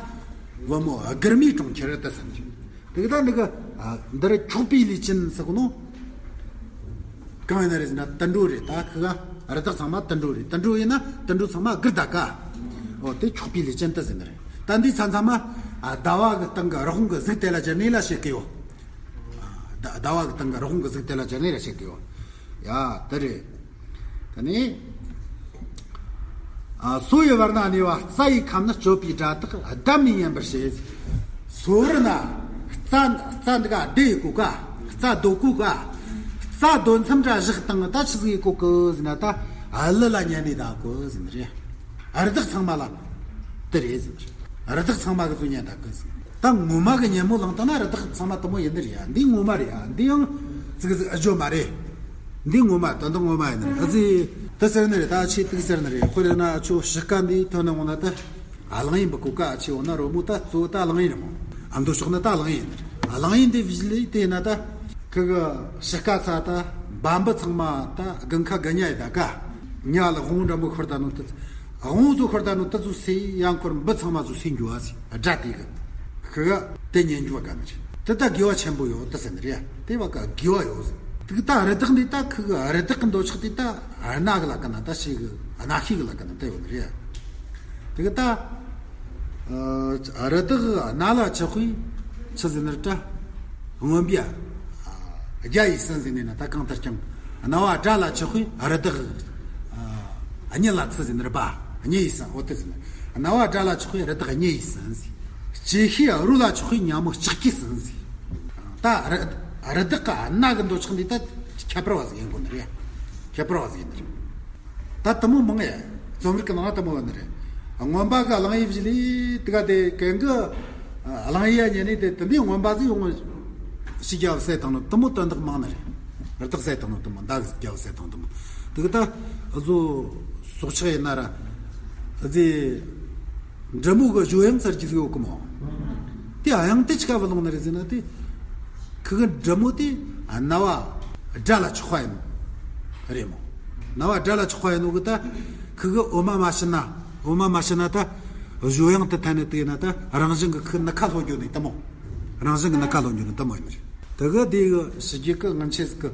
བུ་མོ་ཨ་སྒུར་མའི་གྲོང་ཁྱེར་ད་ཟེར། དེ་གི་ད་འདི་གི་ཨ་འདི་རུ་འཁྱོག་པའི་ལུས་ཅན་ཟེར་གོ་ནོ། གང་ཡིན་ན་རེད་ཟེར་ན་དུད་འགྲོ་རེད། ད་ཁི་ག་རི་དྭགས་ཚང་མ་དུད་འགྲོ་རེད། དུད་འགྲོ་ཡིན་ན་དུད་འགྲོ་ཚང་མ་སྒུར་ད་ག་འོ་དེ་འཁྱོག་པའི་ལུས་ཅན་དུ་ཟེར་ནི་རེད། ད་འདི་ཚང་ཚང་མ་ཨ་ཟླ་བ་གི་སྟེང་གི་རི་བོང་གི་གཟུགས་དེ་ལ་སྦྱར་ནས་ལ་བཤད་གི་ཡོད། ཨ་ཟླ་ཟླ་བ་གི་སྟེང་གི་རི་བོང་གི་གཟུགས་དེ་ལ་སྦྱར་ནས་ལ་བཤད་གི་ཡོད། ཡ་དེ་རེད། ད་ནི། ཨ་སོ་ཡི་བར་ན་གནས་པ་རྩྭ་ཡི་ཁམས་ནི་སྤྱོད་པའི་སྒྲ་དག་བདག་མེད་ཉན་པར་བྱེད། སོ་བར་ན་རྩྭ་རྩྭ་འདི་ག་བདེ་ཡི་གོ་ག་རྩྭ་རྡོ་གོ་ག་རྩྭ་རྡོ་མཚམས་འདྲ་བཞག་སྟངས་ད་ཆི་ཟིག་ཡི་གོ་གི་ཟིན་ན་ད་ཨ་ལི་ལ་ཉན་ནི་ད་གོ་ཟིན་རེད། རི་དྭགས་ཚང་མ་ལ་དེ་རེད་ཟིན་རེད། རི་དྭགས་ཚང་མ་གི་ཚོ་ཉན་ད་གི་ཟིན། ད་ངོ་མ་གི་ཉན་མོ་ལངས་ད་ན་རི་དྭགས་ཚང་མ་དུ་མོ་ཡིན་ནི་རེད་ཡ། འདི་ངོ་མ་རེད་ཡ། འདི་ཡང་ཙིག་ཙིག་ཨ་ཇོ་མ་རེད། འདི་ངོ་མ་ད་འདི་ངོ་མ་ཡིན་ནི་རེད། ཨ་ཙི་ད་ཟེར་ནི་རེད། ད་ཆེ་ཏིག་ཟེར་ནི་རེད། ཁོ་རེ་ན་ཆོ་ཤི་ཀ་འདི་ཐོན་ནི་འོང་ན་ད་ཨ་གླང་ཡིན་པ་གོ་ཀ་ཨ་ཆེ་འོང་ན་རོ་མོ་ད་གཙོ་བོ་ད་གླང་ཡིན་རེད་མོ། ཨ་མདོ་ཕྱོགས་ན་ད་གླང་ཡིན་ནི་རེད། ཨ་གླང་ཡིན་འདི་བཞི་ལས་དེ་ན་ད་ ཁི་གི་ཕྱི་ཀ་ཚ་ད་བ་འབུ་ཚང་མ་ད་དགུན་ཁ་གི་ཉ་ཡི་ད་ཀ་ཉ་ལ་དབང་འདྲ་མོ་ཤོར་ད་ནོ་ད། དབང་ཚོ་ཤོར་ད་ནོ་ད་ཚོ་སེ་ཡང་འཁོར་འབུ་ཚང་མ་ཚོ་སེ་འགྱུར་བ་སེ་དགྲ་དེ་གི་ཁི་གི་དེ་ཉན་འགྱུར་བ་ག་མི་ཆེ། དེ་ད་དགེ་བ་ཆེན་པོ་ཡོད་ད་ཟེར་ནི་རེད། དེ་བ་ཀ་དགེ་བ་ཡོད་ཟེར། དེ་གི་ད་རི་དྭགས་འདི་ད་ཁི་གི་རི་དྭགས་གི་འདོད་ཆགས་དེ་ད་གནའ་གི་ལ་ཀ་ན་ད་ཤི་གི་གནའ་ཤི་གི་ལ་ཀ་ན་ད་ཡོད་ནི་རེད། དེ་གི་ད། ཨ་རི་དྭགས་གནའ་ལ་ཆགས་པའི་ཆི་ཟེར་ནི་རེད་ད། རྔོན་པ་རྒྱ་ཡིས་ཟིན་ཟེར་ནི་ན་ད་གང་ལྟར་ཀྱང་གནའ་བ་དགྲ་ལ་ཆགས་པའི་རི་དྭགས་གཉིས་ལ་ཆི་ཟེར་ནི་རེད་པ། གཉིས་ཡིས་ཟིན་འོ་དེ་ཟེར་ནི། གནའ་བ་དགྲ་ལ་ཆགས་པའི་རི་དྭགས་གཉིས་ཡིས་ཟིན་ཟེར། སྐྱེ་ཤི་རོ་ལ་ཆགས་པའི་ཉ་མོ་ལྕགས་ཀྱིས་ཟིན་ཟེར། ད་རི་རི་དྭགས་གནའ་གི་འདོད་ཆགས་འདི་ད་ཁྱད་པར་བ་ཟིག་ཡིན་དགོས་ནི་རེད། ཁྱད་པར་བ་ཟིག་ཡིན་ནི་རེད། ད་དེ་མོ་མང་ཡ། རྩོམ་རིག་གི་ནང་ལ་དེ་མོ་ཡོད་ནི་རེད། རྔོན་པ་གི་གླང་ཡིབ་བཞི་ལི་དེ་ག་དེ་གན་གི་གླང་ཡིབ་ཉན་ནི་དེ་དེ་འདི་རྔོན་པ་ཟིག་ཡོང་ངོ་ཤི་རྒྱ་བ་བསད་བཏང་ནོ་དེ་མོ་དོན་དག་མང་ནི་རེད། རི་དྭགས་བསད་བཏང་ནོ་དེ་མོ་མདའ་རྒྱ་བ་བསད་བཏང་དེ་མོ་དེ་གི་ད་བཟོ་སྲོག་ཆགས་ཡིན་ན་ར་ཨ་ཙི་འབྲི་མོ་གི་བཞོ་ཡང་ཚར་གྱི་ཟིག་ཡོད་གི་མོ། དེ་ཡང་དེ་ཆི་ག་བ་ལོང་ནི་རེད་ཟེར་ན་དེ། ཁི་གི་འབྲི་མོ་དེ་གནའ་བ་དགྲ་ལ་ཆགས་པ་ཡིན། རེད་མོ། གནའ་བ་དགྲ་ལ་ཆགས་པ་ཡིན་ནོ་གི་ད། ཁི་གི་འོ་མ་མ་ཤི་ན། འོ་མ་མ་ཤི་ན་ད། བཞོ་ཡང་དེ་ཐན་ནི་དེ་ཡིན་ན་ད་རང་བཞིན་གི་ཁི་ནི་ཁ་ལྷོ་རྒྱུ་ནི་ད་མོ། རང་བཞིན་གི་ནི་ཁ་ལྷོ་རྒྱུ་ནི་ད་མོ་ཡིན་ནི་རེད། དེ་གི་དེ་གི་ཕྱི་རྒྱལ་གི་ངན་ཆེ་ཟིག་གི་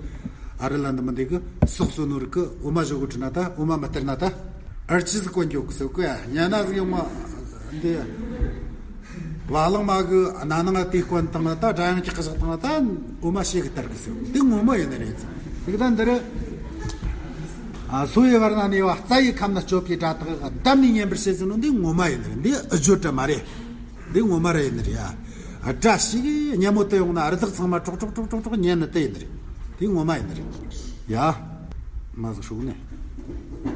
ཨ་རི་ལ་འདི་མི་འདི་གི་སོག་སོ་ནོ་རིག་གི་འོ་མ་བཞོ་གི་ཁྲི་ན་ད་འོ་མ་མི་སྟེར་ན་ད། ཨར་ཅི་ཟིག་གོན་རྒྱུ་གི་སོ་གི་ཡ་ཉ་ན་ཟིག་ཡོང་མ་འདི། བ་ལང་མ་གི་ན་ནང་ལ་དེ་སྐོན་བཏང་ན་ད་སྒྲ་ཡང་ཀྱག་ཀྱག་བཏང་ན་ད་འོ་མ་ཤེས་གི་ལྟར་གི་ཟེར་དེ་ངོ་མ་ཡིན་ནི་རེད། དེ་གི་ད་འདི་རེད། ཨ་སོ་ཡི་བར་ན་ནས་བ་རྩ་ཡི་ཁམས་ན་སྤྱོད་པའི་སྒྲ་དག་གདམས་ནས་ཉན་པར་བྱེད་ཟེར་ནོ་འདི་ངོ་མ་ཡིན་ནི་རེད། འདི་ཨ་ཇོ་འདྲ་མ་རེད། འདི་ངོ་མ་རེད་ཡིན་ནི་རེད་ཡ། སྒྲ་ཞིག་གི་སྙན་མོ་དེ་ཡོང་ན་རི་དྭགས་ཚང་མ་ཀྲོག་ཀྲོག་ཀྲོག་ཀྲོག་ཀྲོག་ཉན་ནི་དེ་ཡིན་ནི་རེད། འདི་ངོ་མ་ཡིན་ནི་རེད། ཡ། མ་ཟིག་ཧྲུག་ནས།